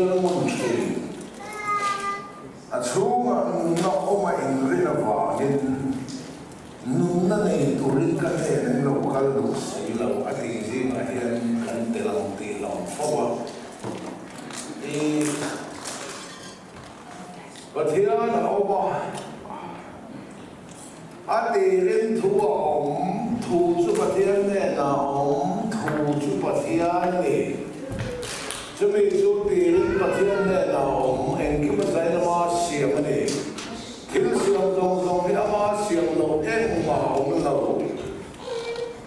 chhiar ngun thin. A chhungah nunna awm a inrin avangin nunna nei turin ka hnen in lo kal duh si lo a tih zingah hian kan tel ang tih hlauh fo a. I Pathian a awm a, a tirin thu a awm, thu chu Pathian hnenah a awm, thu chu Pathian a ni. Chumi chu tirin Pathian hnenah a awm, engkim a zain ama siam a ni. Thil siam zawng zawng hi ama siam loh engmah a awm lo.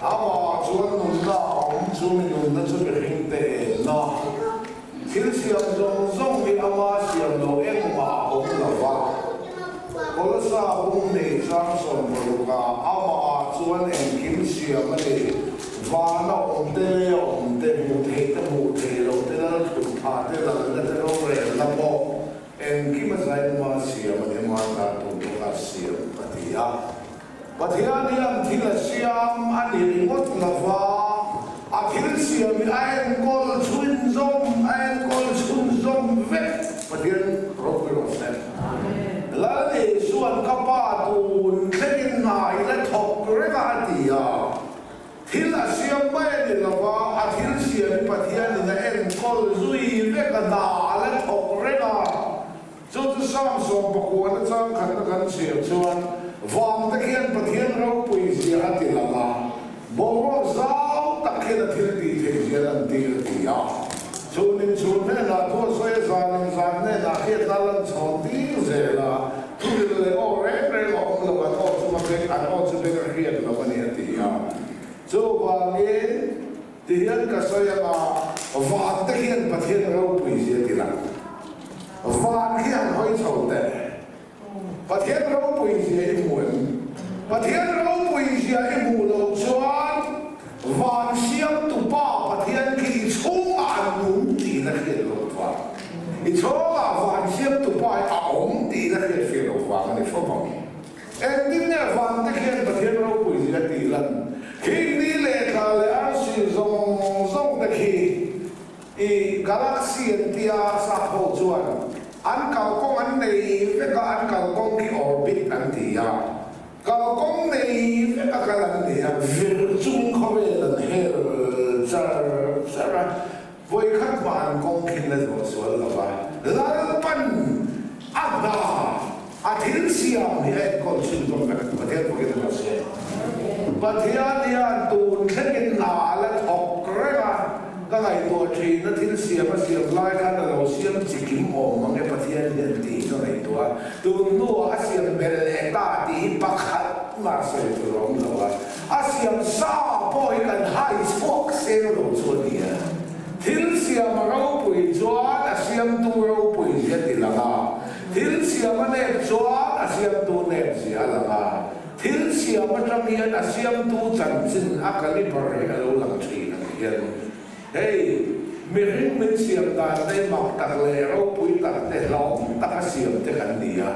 Amah chuan nunna a awm, chumi nunna chu mihringte enna. Thil siam zawng zawng hi ama siam lo engmah a awm lo va. Kolosa bung nei chang 60 ah amah chuan engkim siam a ni. Vana awm te, lei a awm te, hmuh theih te, hmuh theih loh te, lal thut phah te, lalna te, rorelna pawh engkim a zainuma siam a ni. Ama tan tur bawka siam a ti a. Pathian hian thil a siam a ni ringawt lo va, a thil siam hi a enkawl chhunzawm, a enkawl chhunzawm vek. Pathian ropui rawh se. Lal Isua'n ka Pa tun thlengin hna i la thawk reng a a ti a. Thil a siam mai a ni lo va, a thil siam hi Pathianin a enkawl zui vek a, hna a la thawk reng a. Chu chu Psalm 19 chang khatna kan chhiar chuan vangte khian Pathian ropui zia a ti lang a, boruak zau tak khian a thil tih theih zia lan tir a ti a. Chhunin chhun hnenah thu a sawi a, zanin zan hnenah hriatna a lan chhawn tir zel a, thuril leh aw reng reng a awm lo, an aw chu a beng, an aw chu beng a hriat lo a ni a ti a. Chuvangin. Ti hian ka sawi anga, van te hian Pathian ropui zia ti lang. Van khi han hawi chho teh. Pathian ropui zia i hmu em? Pathian ropui zia i hmuh loh chuan van siamtu Pa Pathian khi i chhungah a nung tihna hriat loh vang. I chhungah van siamtu Pa hi a awm tihna hriat fiah loh vang a ni fo ang. Engtin nge vante khian Pathian ropui zia tih lan? Khing ni leh thla leh arsi zawng zawng te khi i galaxy an tia sap ho chuan an kalkawng an nei vek a, an kalkawng khi orbit an ti a, kalkawng nei vek a kal an ni a, vir chung khawvel an hel char char a, vawikhat mah an kawng khin la zawh sual lo va, Lalpan a hna. A thil siam hi a enkawl chhunzawm vek a, Pathian pawhin a hmasa. Pathian hian tun thlengin hna a la thawk reng a, ka ngaihtuah thin, a thil siam a siam lai khan a lo siam chikim awm mang e Pathian hian tih ka ngaihtuah a, tun hnuah a siam belh leh ta tih hi pakhat mah sawi tur a awm lo a, a siam sa pawh hi kan hai chhuak seng lo chu a ni a, thil siam a ropui chuan a siamtu ropui zia ti lang a. Thil siam a nep chuan a siamtu nep zia a lang a, thil siam atang hian a siamtu chanchin a caliber hi a lo lang thin ang hian hei mihring min siam dan te mak tak leh ropui tak te hlauhawm tak a siam te kan ni a,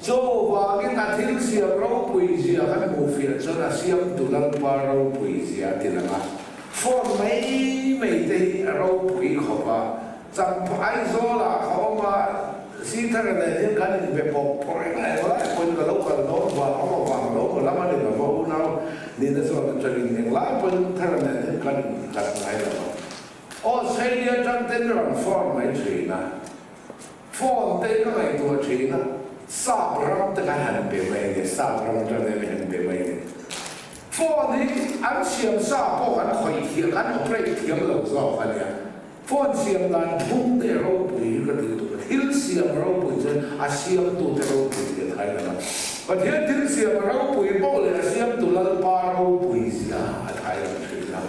chuvangin a thil siam ropui zia kan hmuh fiah chuan a siamtu Lalpa ropui zia a ti lang a, phone mai mai te hi a ropui khawp a. Champhai Aizawl-ah ka awm a, Sithara nen hian kan inbe pawp pawh reng a, englai pawhin ka lo kal dawn vang awm avang lo maw lam a ni lo va, unau nihna chuan atangin englai pawhin Thara nen hian kan inhlat ngai lo va. Australia atang ten ka rawn phone mai thin a, phone te hi ka ngaihtuah thin a, sap ram te khan han be mai a ni, sap ram atang ten han be mai a ni. Phone hi an siam sa pawh kan khawih thiam, kan operate thiam lo zawk a nia. Phone siam dan phung te ropui hi ka ti lutuk a, thil siam ropui chuan a siamtute ropui zia thai lo a, Pathian thil siam ropui pawh leh a siamtu Lalpa ropui zia a thai lo thin a,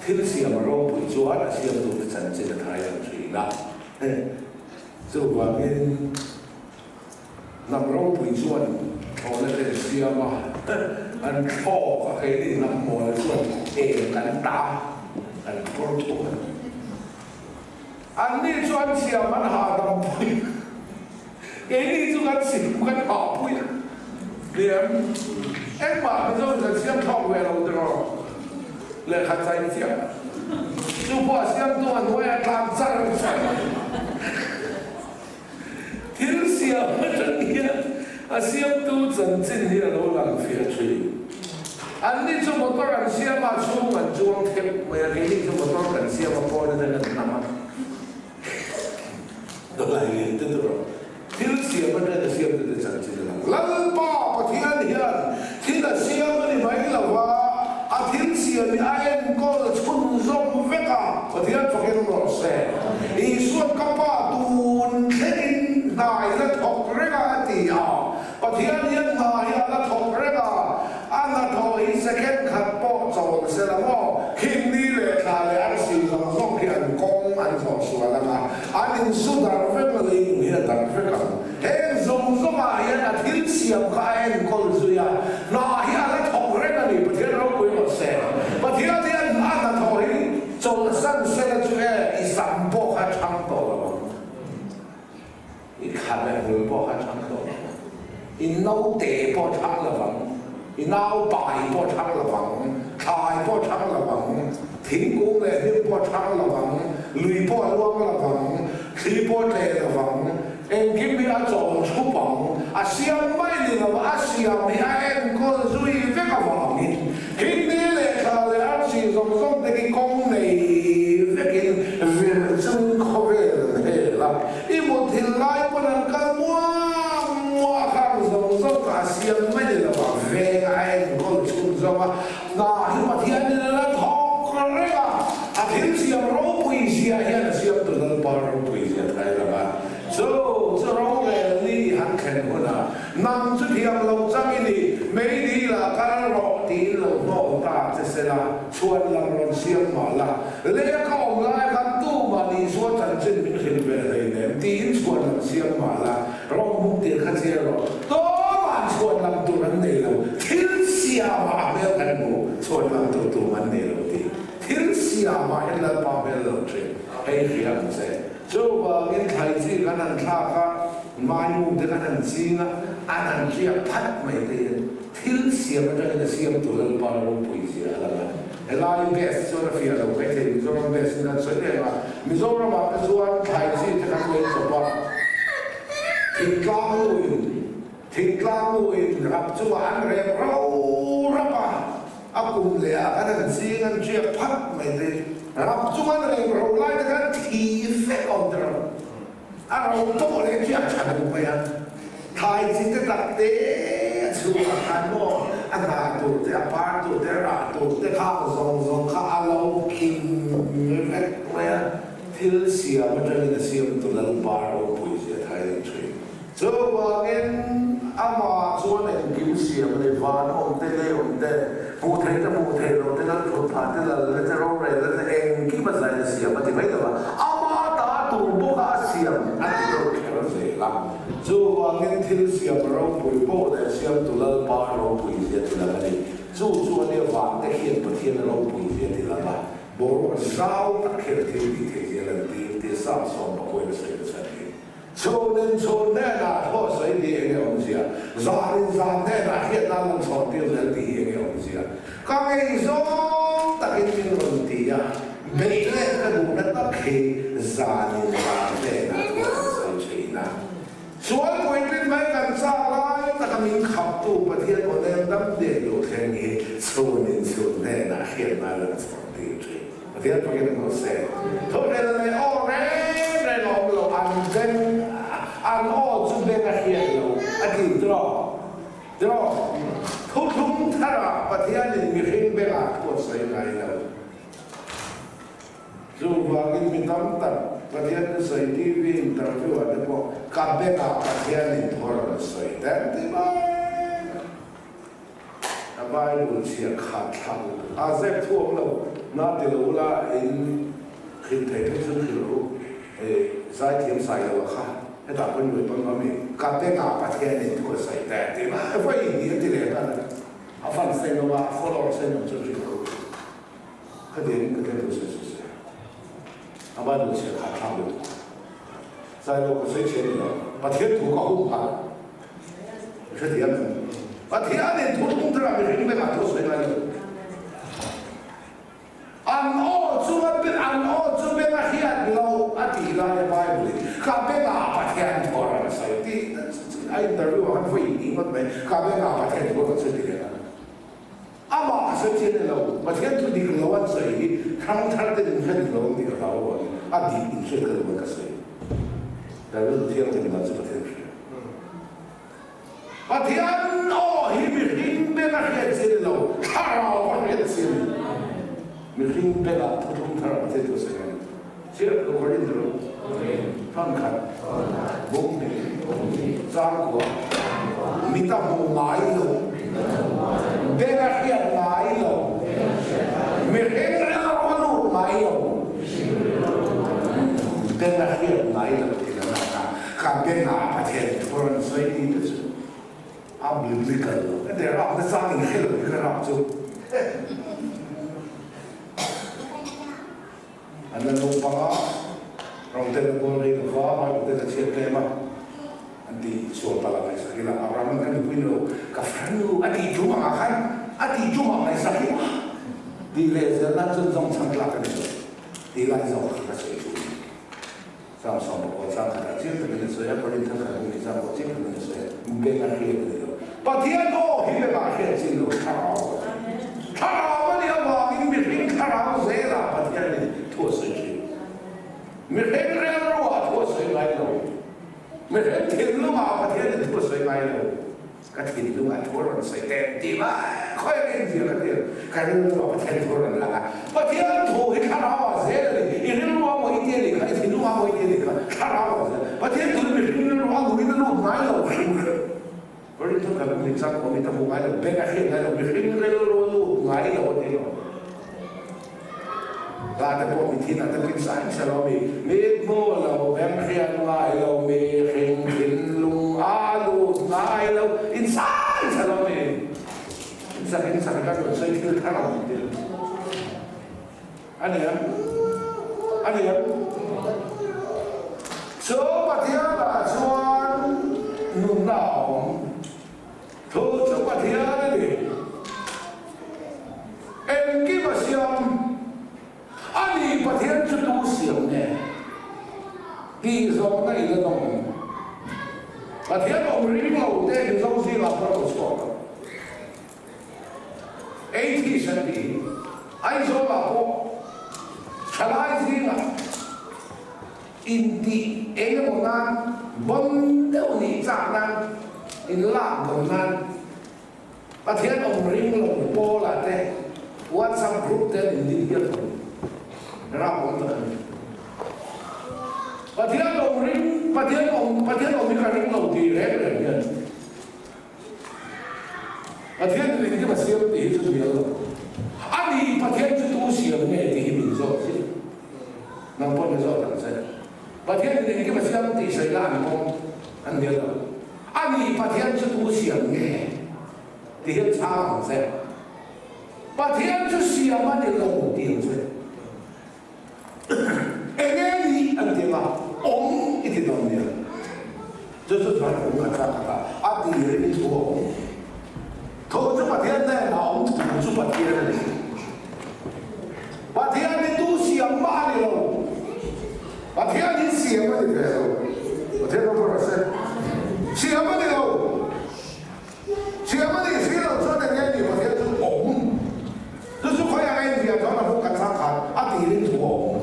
thil siam ropui chuan a siamtute chanchin a thai lo thin a, chuvangin hnam ropui chuan thlawhna te an siam a, an thlawk a, keini hnam mawla chuan eng kan ta a, kan phur thung a ni. Anni chu an siam an hahdam pui a, keini chu kan siam kan hahpui a ni em? Engmah Mizo in kan siam thlawk ve lo tiraw? Lehkha chai chiah chu pawh a siamtu a hnuaiah tlan char char. A siamtu chanchin hi a lo lang fiah thin. Anni chu motor an siam a, chhung an chuang theuh mai a, keini chu motor kan siam a, pawn atang an hnam a. Dawlai lian te tur a thil siam atang a siamtu te chanchin a lang. Lalpa Pathian hian thil a siam a ni mai lo va, a thil siam hi a enkawl chhunzawm vek a, Pathian fakin rawh se. Isuan ka Pa tun thlengin hna i la thawk reng a a ti a. Pathian hian hna hi a la thawk reng a, a hnathawh hi second khat pawh chawl se la maw? Khing ni leh thla leh arsi zawng zawng khi an kawng an zawh sual ang a, an insu darh vek a, leilung hi a darh vek ang. Heng zawng zawngah hian a thil siam kha a enkawl zui a, hna hi a la thawk reng a ni, Pathian ropui rawh se. Pathian hian a hnathawh hi chawlhsan sela chu e, i sam pawh kha chhang tawh lo ang. I khabe hmul pawh kha chhang tawh lo ang. I naute pawh chhang lo vang. I naupai pawh chhang lo vang. Thlai pawh chhang lo vang. Thingkung leh hnim pawh chhang lo vang. Lui pawh a luang lo vang. Thli pawh tleh lo vang. Engkim hi a chawl thup ang. A siam mai ni lo, a siam hi a enkawl zui vek avangin Hindi leh thla leh arsi zawng zawng te khi kawng nei vekin vir chungin khawvel an hel a. I mutthilh lai pawn an kal muah muah khang zawng zawng kha a siam mai ni lo a, veng a enkawl chhun zawng a, hna hi Pathianin a la thawk reng a, a thil siam ropui zia hian a siamtu Lalpa ropui zia thai lang a, chu chu rorel ni han thlen hunah nang chu thiam lo chang i ni, meidil ah kal rawh tiin lo hnawl ta che sela, chhuan lam rawn siam mah la, lei ka awm lai khan tumah Isua chanchin min hrilh ve hleinem tiin chhuan lam siam mah la, rawng buk tir kha che rawh, tumah chhuan lam tur an nei lo, thil siamah a hmel kan hmu, chhuan lam tur tumah an nei lo tih thil siamah hian Lalpa hmel lo thin, hei hria ang che. Chuvangin thlai chi kan han thlak a, maimum te kan han ching a, an han hriak phat mai te hian thil siam atangin a siamtu Lalpa ropui zia a lang a. Helai best chuan a fiah lo mai thei, Mizoram best in kan sawi reng a, Mizoramah te chuan thlai chi te kan lei chawp a, thingtlang luin thingtlang luin rap chungah an rem ro rap a, A kum leh ah khan an ching an riak phat mai te, ram chung an reng ro lai te khan thi vek awm te ro. A ro tawh leh riak tha duh mai a. Thlai chi te tak te a chhungah khan maw a hnah tur te, a par tur te, a rah tur te khang zawng zawng kha a lo kim vek mai a. Thil siam atangin a siamtu Lalpa ropui zia thai deuh thin. Chuvangin amah chuan engkim siam a ni, van awm te, lei awm te, hmuh theih te, hmuh theih loh te, lal thut phah te, lal te, rorelna te, engkim a zaina siam a ti mai lo va, amah ta tur bawka a siam a ti deuh kher zel a. Chuvangin thil siam ropui pawh leh siamtu Lalpa ropui zia ti lang a ni. Chu chu a nia vante khian Pathian ropui zia ti lang a, boruak zau tak khian a thil tih theih zia lantir tia Psalm 19 a sawi nasa a ni. Chhunin chhun hnenah thaw sawi tih enge awmzia? Zanin zan hnenah hriatna lan chhawn tir zel tih hi enge awmzia? Ka ngei zawng takin min rawn ti a, beih leh ka duhna tak hi zanin zan hnenah thaw kan sawi thin a. Sual puitlin mai kan chak lai taka min khaptu Pathian aw nem dam deh lo thleng hi chhunin chhun hnenah hriatna lan chhawn tir thin. Pathian pakin a hmu se. Thawhhlen leh aw reng reng a awm lo, an beng, an aw chu beng a hriat lo a ti tiraw? Tiraw? Thuthlung tharah Pathianin mihring bengah thu a sawi ngai lo. Chuvangin mi tam tak Pathian thusawi TV interview ah te pawh ka bengah Pathianin thu a rawn sawi te an ti mai. A Bible chhiar khat thlak lutuk. A zep thu awm lo, na ti lo ula in hrilh thei phei chu hrilh ru. Hei zaithiam sai lo a kha hetah pawn lui pawn awm i ka bengah Pathianin thu a sawi ta ti mai vawi hnih a ti leh nghal a. A fans te in awm a, a followers te in awm chu hrilh ru. Khatiangin Pathian thu sawi sawi se. A Bible chhiar khat thlak lutuk. Zai lo ka sawi chhe ni lo. Pathian thu ka humhalh. I hrethiam em? Pathianin thu tung thar ah mihring bengah thu a sawi ngai lo. An aw chu a an aw chu beng a hriat loh a tih lai a Bible in ka bengah Pathian thu a rawn sawi tih a interview ah khan vawi hnih. ringawt mai. Ka bengah Pathian thu a rawn sawi ti leh a. Amah a sawi chian lo. Pathian thu dik lo an sawi hi thangthar ten in hre dik lo ang tih ka hlau avangin a dik in hriat ka duh a ka sawi. Lalnu Thianghlim dan chu Pathian hria. Pathian aw hi mihring beng a hriat chi a ni lo, thlarau a hriat chi a ni. Mihring bengah thuthlung thar a Pathian thu a sawi a ni. Chiah lo ka rin lo. Hman khat, bung hnih, chang kua, mit a hmuh ngai lo, beng a hriat ngai lo, mihring rilru a lut ngai lo, beng a hriat ngai lo tih la lak a. Ka bengah Pathian thu rawn sawi tih te chu a biblical lo. Hetiang rap na chang in hre lo hi ka rap chu. An la naupang a, rawng ten a kawl rei lo va, Bible ten a chhiat tlem a, an ti sual palh a ngaihsak ila, Abraham an ka nupui ni lo, ka farnu a tih tum angah khan a tih tum ah ngaihsak ila tih leh zel nan chuan zawng chhan tlak a ni lo tih lai zawk kha ka sawi thu a ni. Chang 18 chang khatah chiang takin a sawi a, Korinth khat bung hi chang pawh chiang takin a sawi a, beng a hriat a ni lo. Pathian aw hi bengah hriat chin lo, thlarau a ni. Thlarau a nih avangin mihring thlarau zelah Pathianin thu a sawi thin. Mihring rilruah thu a sawi ngai lo. Mihring thinlungah Pathianin thu a sawi ngai lo. Ka thinlungah thu a rawn sawi teh tih mai khawi a inzir ka tir. Ka rilruah Pathian thu a rawn lang a. Pathian thu hi thlarau ah zel a ni. I rilru a mawi tia nih kha, i thinlung a mawi tia nih kha, thlarau ah zel. Pathian thu hi mihring rilru a luin a lut ngai lo hrim hrim. Rinthun kan hmu chang awm in a hmu ngai lo, beng a hriat ngai lo, mihring rilru a lut ngai lo a ti lo. Hla te pawh mithin ah te pawhin sain sa lo mi, mit hmu lo, beng hriat ngai lo, mihring thinlung a lut ngai lo, in sain sa lo mi. In sak in sak ka rawn sawi thil thar ang ti. A ni em? A ni em? Chu Pathian ah chuan nunna a awm. Thu chu Pathian a ni. Engkim a siam a ni Pathian chu tu siam nge tih zawhna in a dawng ang. Pathian awm ring lo te Mizo zingah pawh a lo chhuak lo. Atheist an tih hi Aizawlah pawh thalai zingah Intih eng emaw nan bon deuh nih chak nan, inlak bon nan Pathian awm ring lo Paula te WhatsApp group te an indin hial tawh ni. Rap awm tak a ni. Pathian awm ring, Pathian awm, Pathian awm hi ka ring lo tih reng reng hian Pathian in engkim a siam tih hi chu hnial lo. A ni Pathian chu tu siam nge tih hi min zawt chiah. Nang pawh min zawt ang che. Pathian in engkim a siam tih sawi la an pawm an hnial lo. A ni Pathian chu tu siam nge tih hian chhang ang che. Pathian chu siam a ni lo tih ang che. Enge ni an ti anga awm i ti dawn nia. Chu chu chuan kum khat chak khat ah a tir in thu a awm. Thu chu Pathian hnenah a awm, thu chu Pathian a ni. Pathian hi tu siam mah a ni lo. Pathian hi siam a ni ve lo. Pathian rawng rawh se. Siam a ni lo. Siam a nih si lo chuan eng nge ni Pathian chu awm? Chu chu khawi anga inziah chuan a hmu khat chang khan a tirin thu a awm.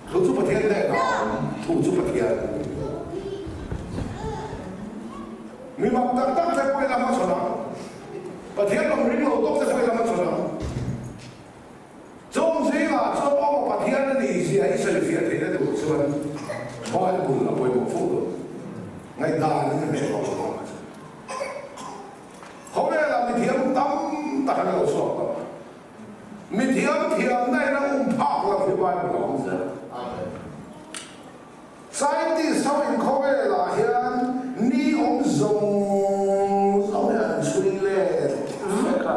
Thu chu Pathian hnenah a awm, thu chu Pathian. Mi mak tak tak te pawhin a hmachhawn ang. Pathian awm ring lo tawk te pawhin a hmachhawn ang. Chung zingah chuan aw Pathian a nih zia i sawifiah theihna tur chuan Bible a pawimawh fo dawn. Ngaihdan in a hneh tawh lo ang. Khawvelah mithiam tam tak an lo chhuak tawh. Mithiam thiamna in a um phak lo hi Bible a awm zel. Scientist ho in khawvelah hian ni awm zawng zawng hi an chhui let vek a,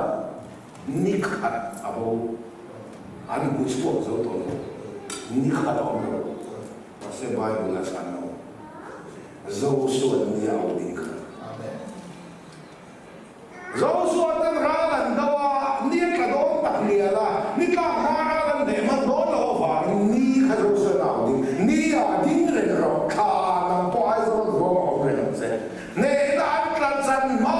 ni khat a bo. An hmu chhuak zo tawh lo. Ni khat a awm lo. Mahse Bible a chhan lo. Zosuan ni a au ding kha. Zosuan ten ral an do a, ni a tla dawn tak mial a, ni tlak hma ral an hneh hman dawn loh avangin ni kha Zosuan a au ding. Ni ah ding reng rawh, thla ah nang pawh Aizawl ruam a awm reng ang che. Hnehna an tla chan hma.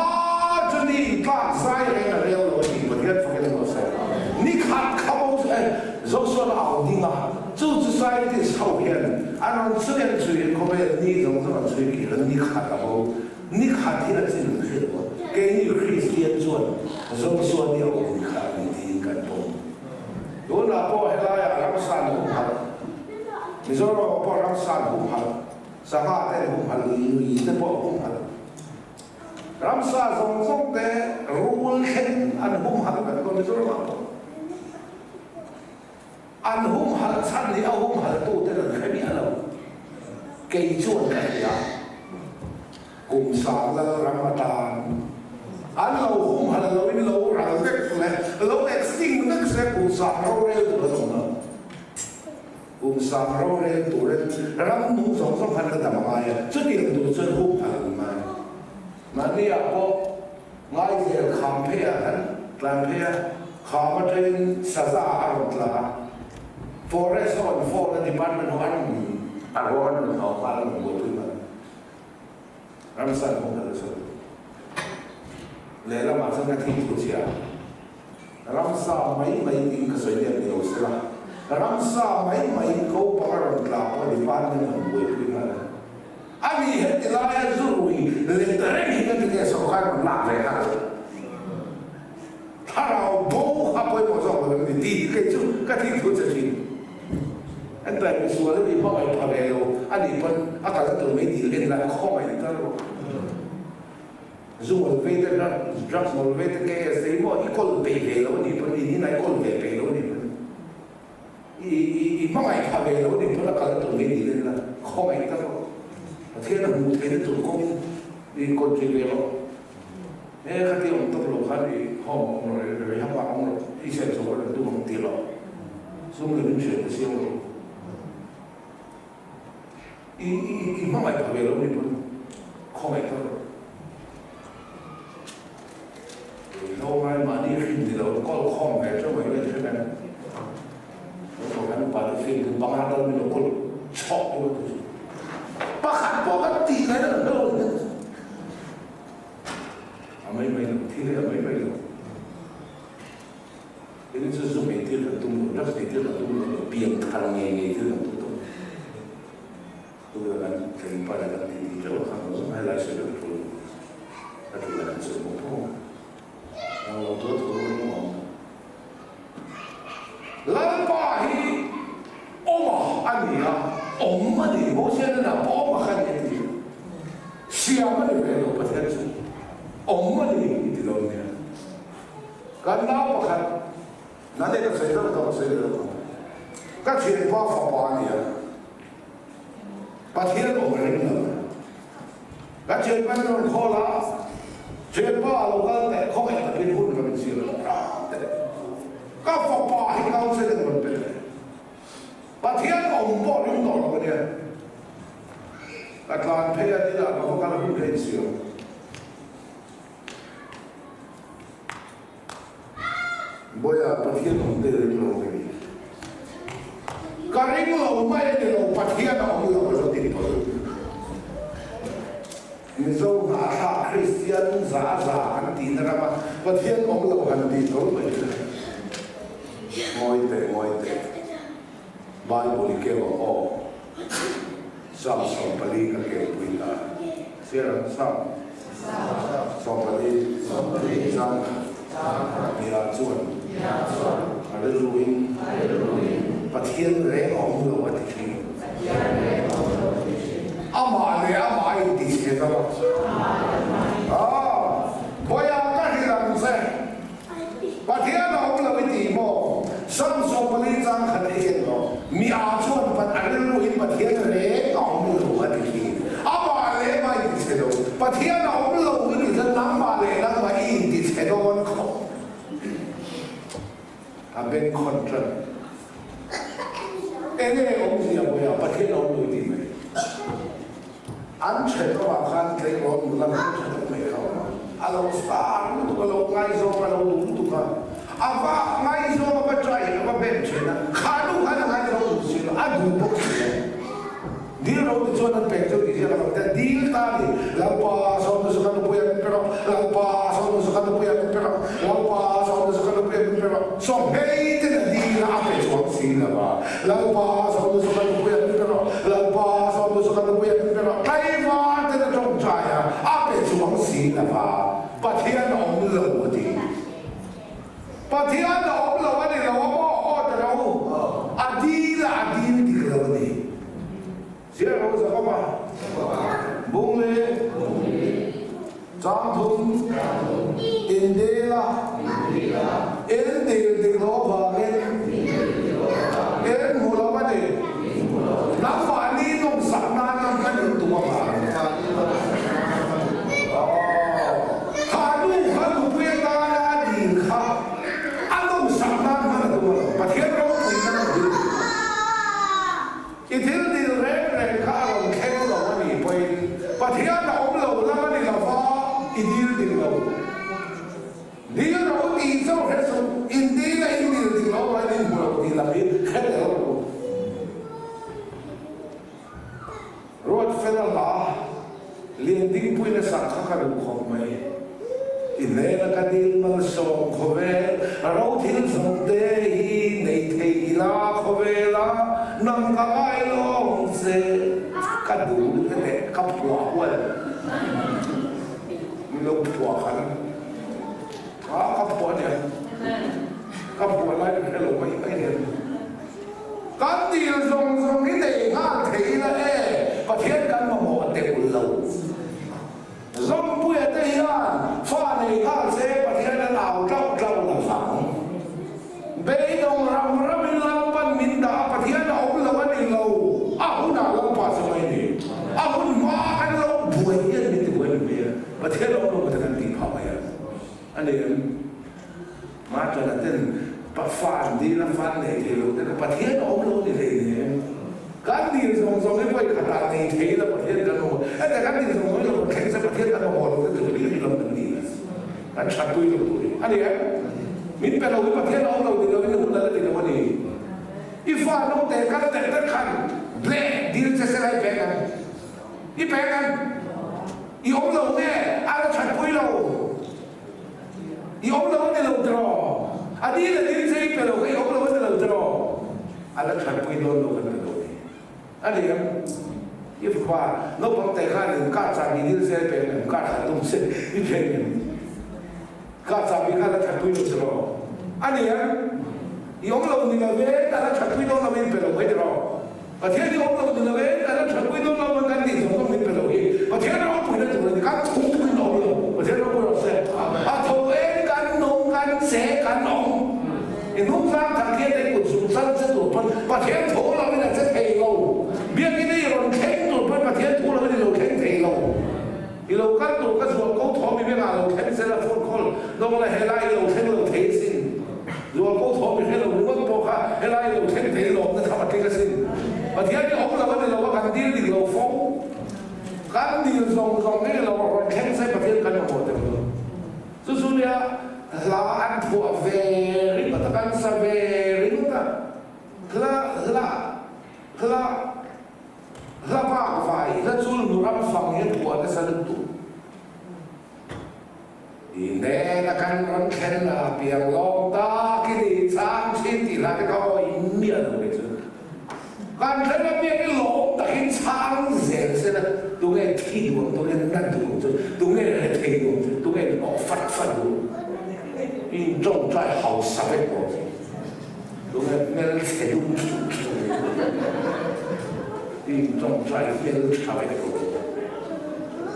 e, Joshua a au ding a, chu chu scientist ho hian an rawn chhui an chhui hi khawvel ni zawng zawng an chhui kir a, ni khat a bo, ni khat hi a chin an hrilh lo a, keini Kristian chuan Joshua ni au ni khat a ni tiin kan pawm. Tunah pawh helaiah ramsa an humhalh, Mizoramah pawh ramsa an humhalh, sangha te an humhalh, lui te pawh an humhalh. Ramsa zawng zawng te rul thleng an humhalh vek lo Mizoramah pawh. An humhalh chhan hi a humhalh tuten an hre miah lo. Kei chuan ka hria. Kum sang lal ram atan an lo humhalh loin lo ral vek leh lo extinct vek se kum sang rorel tur an awm lo. Kum sang rorel turin ram nung zawng zawng khan ka dam a ngai a, chutiang tur chuan humhalh an ngai. Mahniah pawh ngaizel kham pheiah khan tlan phei a, kham atangin saza a rawn tla a, Forest ho an phone a, department ho an a rawn rawn hau nghal an rawn buaipui nghal. Ramsa an humhalh a sawi. Lehlamah chuan ka thing thu chhia. Ramsa mai mai tiin ka sawi nep ni lo se la, ramsa mai mai ko pang a rawn tla pawh department an buaipui nghal a. A ni heti laia zu rui let reng hi ka ti nge sawrkar rawn lak ve nghal. Thlarau bo kha pawimawh zawk lo em ni tih hi kei chu ka thing thu che thin. An tlai misual hi hmangaih pha ve lo a nih pawn a kalna tur mai dil en la khawngaih tal rawh. Zu ngawl ve te, drugs ngawl ve te, KS te hi maw i kawl peih ve lo a nih pawn, in inah i kawl ve peih lo a nih pawn, i i hmangaih tha ve lo a nih pawn a kalna tur mai dil en la, khawngaih ta rawh. Pathian a hmuh theihna tur kawngin i kawl ṭhi ve rawh. He khati awm tawp lo khan i home awm rawh, i rehab ah awm rawh, i senso a rawn tum ang ti rawh. Sum leh min hriat te siam rawh. I i hmangaih pha ve lo ni pawn khawngaih ta rawh. Ruihhlo ngai mahni hrim ni lo kawl khawm ve teuh mai mai hrim em. Lo thawk hian upa te film chu panga tal min lo kawl chhawk deuh a ti chu. Pakhat pawh kan tih ngaih na kan hre lo ni. A mai mai lo, thil hi a mai mai lo. Tin chu zu ngei tir kan tum lo, drugs ngei tir kan tum lo, pian thar ngei ngei tir kan tum tawh. Tuna kan thleng pa leh kan ti ti teuh khan lo zawng helai sawi kan tul a tul leh kan sawi mawp mawp a. Nang lo tua thu ring awm. Lalpa hi awma a ni a, awm a ni. Mosia hnenah pawh awma kha ni a ti a. Siam a ni ve lo Pathian chu awm a ni i ti lo nia. Kan nau pakhat, Nane ka sawi deuh tawh, ka sawi deuh tawh. Ka thianpa fapa a ni a, Pathian awm ring lo. Ka thianpa in rawn call a, Thianpa a lo kal teh, khawngaih takin hun ka min zir lo ram teh. Ka fapa hi counselling rawn pe teh. Pathian awm pawh ring tawh lo a nia. Ka tlan phei a, inah ka va kal a, hun ka insiam. Bawiha Pathian awm te ring lo ve. Ka ring lo mai a ni lo, Pathian a awm lo a lo ti tawh. Mizo hnahthlak Kristian za za kan tihna rama Pathian awm lo han tih tawh mai chu. Ngawi teh, ngawi teh. Bible i keu ang aw. Psalm 14 ka keupui ta. Sir ang Psalm 14 chang Mia chuan a rilruin Pathian reng a awm lo a ti thin. Amah leh amah a intichhe ta lo. Khawiah ka hrilh ang che. Pathian a awm lo i ti maw? Psalm 14 chang khat hi en rawh. Mi a chuan pat a rilruin Pathian reng a awm lo a ti hi. Amah leh amah i tichhe lo. Pathian a awm lo i ti chuan nangmah leh nangmah i intichhe dawn khawp. A bengkhawn tan. Enge awmzia bawiha Pathian a awm lo i ti mai. An thenawmah khan tleirawl nula hmel tha deuh mai kha a awm a, a lo star lutuk a, lo ngaizawng a lo duh lutuk a, a va ngaizawng a va try a va bem thin a, kha nu khan a ngaizawng duh si lo, a duh bawk si lo. Dil ro ti chuan an pek chu tih ziak a lo tia, dil ta ni, Lalpa sawmna chu ka nupui a min pe rawh, Lalpa sawmna chu ka nupui a min pe rawh, Lalpa sawmna chu ka nupui a min pe rawh, sawmhei ten a dil a, a pe. lo va. Lalpa Sawmnusaka nupuia min pe rawh, Lalpa Sawmnusaka nupuia min pe rawh, tlaivar ten a tawngtai a, a pe chuang si lo va, Pathian a awm lo a ti. Pathian a awm lo a ni lo a maw? Aw ta ro, a dil a, a dil dik lo a ni. Ziah ro Jakoba, bung leh chang thum in dil a, in dil dik lo avangin in hmu lo a ni. Nangmahni nawmsak nan lam kan in tum avangin. Aw, kha nu kha nupui atana a dil kha a nawmsak nan hman a tum a lo. Pathian ropui nan a dil. I thil dil reng reng kha a rawn thleng lo a nih pawhin Pathian a awm lo lam a ni lo va, i dil dik lo. Dil ro tih chauh hre suh, in dil a in dil dik lo avangin in hmu lo tih lam hi hre tel rawh u. Ruat fel a hla lian dingpuiin a sak kha ka duh khawp mai. I hnena ka dil malsawm khawvel, ro thil zawng te hi nei thei ila khawvela nang ka ngai lawng che ka duh te leh ka phuah hual min lo phuah khan a ka phuah aniang ka phuah lai ka hre lo mai mai aniang. Kan dil zawng zawng hi nei nghal thei ila e, Pathian kan mamawh teuh lo. Zawmpuia te hian fa nei nghal se Pathian an au tlauh tlauh lo vang. Beidawng ram ramin Lalpan min dah a, Pathian a awm lo a ni lo, a hunah Lalpa chu mai ni. A hun hma kan lo buai hian min ti buai ni mai a, Pathian a awm lo maw te kan tih phah mai a, a ni em? Mahtlana ten fa an dil a, fa an nei thei lo te kha Pathian a awm lo ni hlei nen. Kan dil zawng zawng hi vawi khatah nei thei la Pathian kan awm a, heta kan dil zawng zawng hi lo rawn thleng se Pathian kan awm lo te tur hi lam kan dil a, kan thatpui lo tur hi a ni em? Min pe lo hi Pathian a awm lo ni lo in hun a la ti lo a ni. I fa naute kal tek tek khan bleh dil che se la i pek ang, i pek ang, i awm lo nge a la thatpui lo. I awm lo a ni lo tiraw? A dil a dil che i pe lo kha i awm lo a ni lo tiraw? A la thatpui dawn lo kan ti lo ni. A ni em? I fapa naupang te khan in car chahbi dil se i pe em? Car khat tum se i pe em? Car chahbi kha a la thatpui lo tiraw? A ni em? I awm lo ni lo ve, a la thatpui dawn lo in pe lo mai tiraw? Pathian hi awm lo ni lo e, a la thatpui dawn lo man kan tih zawng zawng min pe lo hi Pathian ropuina tur a ni, kan thung thuin a awm lo, Pathian ropui rawh se. A tho en kan nung kan che kan awm, i hnung tlang khat hian hei kut zung chal che tur pawn Pathian tho lo in a che thei lo, biakin i rawn thleng tur pawn Pathian thu lo in i lo thleng thei lo, i lo kal tur ka zual ko thawm i bengah lo thleng se la phone call dawng la helai i lo thleng lo thei asin. Zual ko thawm i hre lo ringawt pawh kha helai lo thleng thei lawmna tham a tling asin. Pathian hi awm lo a ni lo a, kan dil dik lo fo. Kan dil zawng zawng hi ni lo a rawn thleng se Pathian kan mamawh teuh lo. Chu chu nia hla an phuah ve ringawt a, kan sa ve ringawt a, hla hla hla hla bak vai hla chul nu ram fang hi an phuah nasa lutuk. I hnena kan rawn thlen a, piang lawm takin i chang thin tih hla te kha awi miah lo kei chu. Kan thlen a piang i lawm takin chang zel se la, tunge thi duh ang, tunge na duh ang chu, tunge hre thei duh ang chu, tunge hnawh fat fat duh ang, in tawngtai hausa vek pawh chu, tunge hmelchhe dum thup thup in tawngtai hmeltha vek pawh chu.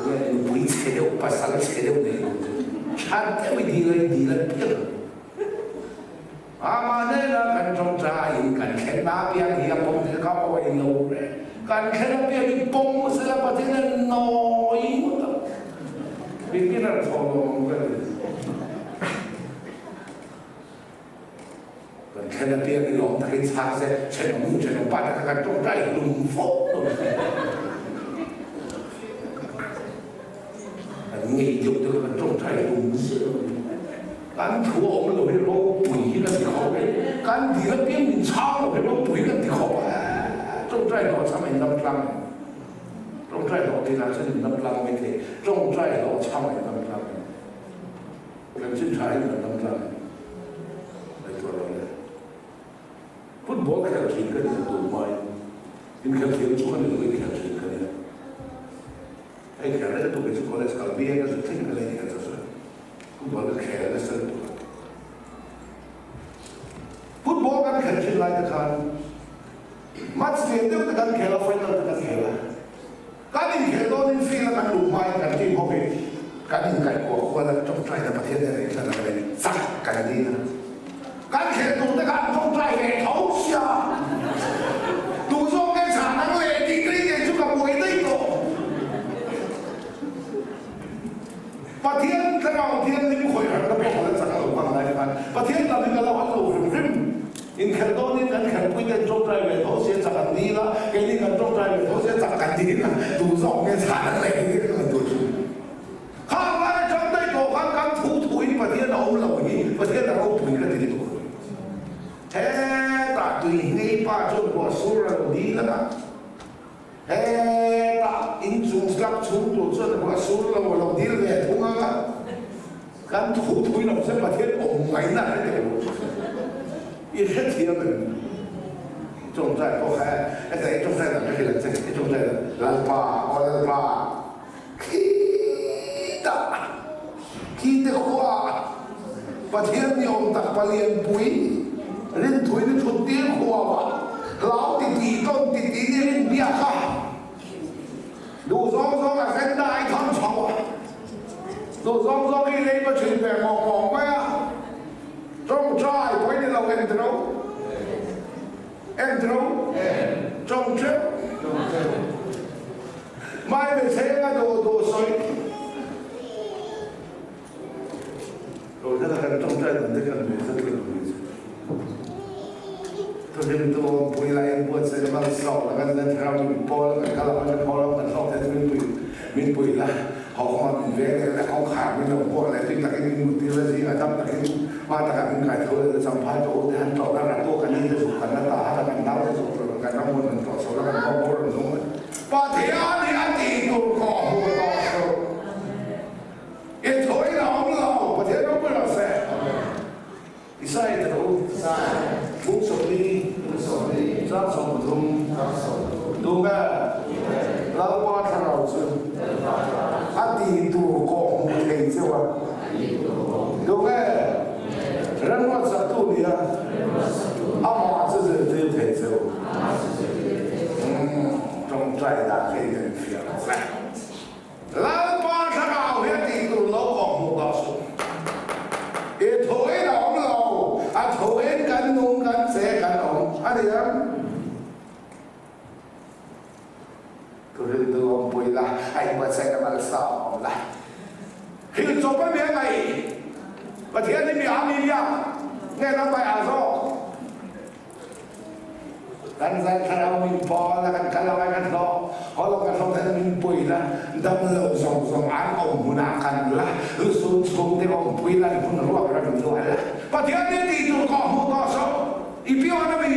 Nupui chhe deuh, pasal chhe deuh nei lo chu that deuh i dil a, i dil a piang ang. Amah nena kan tawngtaiin kan thlen apiang hi a pawm thei kha awi lo reng. Kan thlen apiang hi pawm sela Pathian a nawi ngawt ang. Beginner thawh lo ang ka ni. Kan thlen apiang hi lawm takin chhang se, thenawm nu thenawm pa te kha kan tawngtai hlum fo lo a ni. Kan ngei deuh te kha kan tawngtai hlum ziah lo a ni. Kan thu a awm lo hi ropui hi kan ti khawp e. Kan dil apiang min chhang lo hi ropui kan ti khawp a. Tawngtai hlawh chhang a inlam tlang em? Tawngtai hlawh tinah chuan inlam tlang mai thei. Tawngtai hlawh chhang a inlam tlang em? Kan chin tha in kan dam tlang em? Ngaihtuah lo le. Football khel. Inkhel thiam chu ka ni lo, inkhel thin ka nia. Ka inkhel reng tuk hi chu college kal biak a zir thleng ka la inkhel chu sawi. Football ka khel nasa lutuk a. Football kan khelh thin lai te khan match lian deuh te kan khel a, final te kan khel a. Kan inkhel dawnin field a kan luh hmain kan team ho hi kan inkaihkuah kual a, tawngtaina Pathian nen inhlan a kan chak kan dil a. Kan khelh tur te kha an tawngtai ve tho sia. Duh zawk nge chhah nang leh degree nei chu ka buai daih tawh. Pathian thlarau thianghlim khawih harhna pawh ka la chak lo kha ngai khan Pathian lam hi ka la hawn lo hrim hrim. Inkhelh dawnin kan khelhpui ten tawngtai ve tho sia chak an dil a, keini kan tawngtai ve tho sia chak kan dil a, duh zawk nge chhah nang leh degree ka ngaihtuah thin. Khang lai atang daih tawh khan kan thu thuin Pathian a awm lo hi Pathian a ropui ka ti lutuk. Hetah tuihngei pa chuan ruah sur a lo dil a, hetah inchung slab chhung tur chuan ruah sur lo a lo dil ve thung a, kan thu thuin awm se Pathian awm ngaihna a hre teh lo. I hrethiam em? Tawngtai pawh kha hetah i tawngtai dan ka hrilh ang che, i tawngtai dan Lalpa, aw Lalpa. Khitah, khite khua Pathian ni awm tak palianpui rinthui ni thut tir khuama hlau ti tih tawn ti tih ni rin biak a, duh zawng zawng a zen dai tham chho a, duh zawng zawng hi leiba thin ve mawk mawk mai a, tawngtai pawi ni lo entro. Entro, tawngteu, Mai mi thleng a duh duh sawi. Lo hla kan tawngtai dan te kan nuih zet lo ni chu. Thuhlim tu awmpui lai in buatsaih malsawm la kan let ram min pawl kan kal ang kan haw lam kan hlawk thei chu min pui min pui la haw kawngah min veng leh la kawngkhar min lo buak leh tui takin min mut tir la zingah dam takin hma takah min kai tho leh la champhai ka u te han tlawh la ratu kan ni te zuk kan la ta ha la kan nau te zuk tur kan ram hun an tlawh chho la kan haw bawr an nung la Pathian hi a tih tur kawh hmuh tawh suh. I thuin a awm lo, Pathian ropui rawh se. Isai tho, Bung 40, Chang 30, Tunge Lalpa thlarau chu a tih tur kawh hmuh thei cheu a? Tunge remruatsaktu nia amah chu zirtir thei cheu? Tawngtai dan hi in enfiah lo ve. Lalpa thlarau hi a tih tur lo kawh hmuh tawh suh. I thuin a awm lo, a thuin kan nung kan che kan awm a ni em? Thuhriltu awmpui la, a inbuatsaihna malsawm la. Hrilh chawp a mi a ngaih. Pathian hi mi a mi biak nge lampai ah zawk? Kan zai thlarau min pawl a, kan kal ang a, kan hlawh haw lo kan hlawh theih min pui la, dam lo zawng zawng an awm hunah kan la, lusun chhungte awmpui lan hun ruak ram in luah la. Pathian nih tih tur kawh hmuh tawh sawh i pian a mi?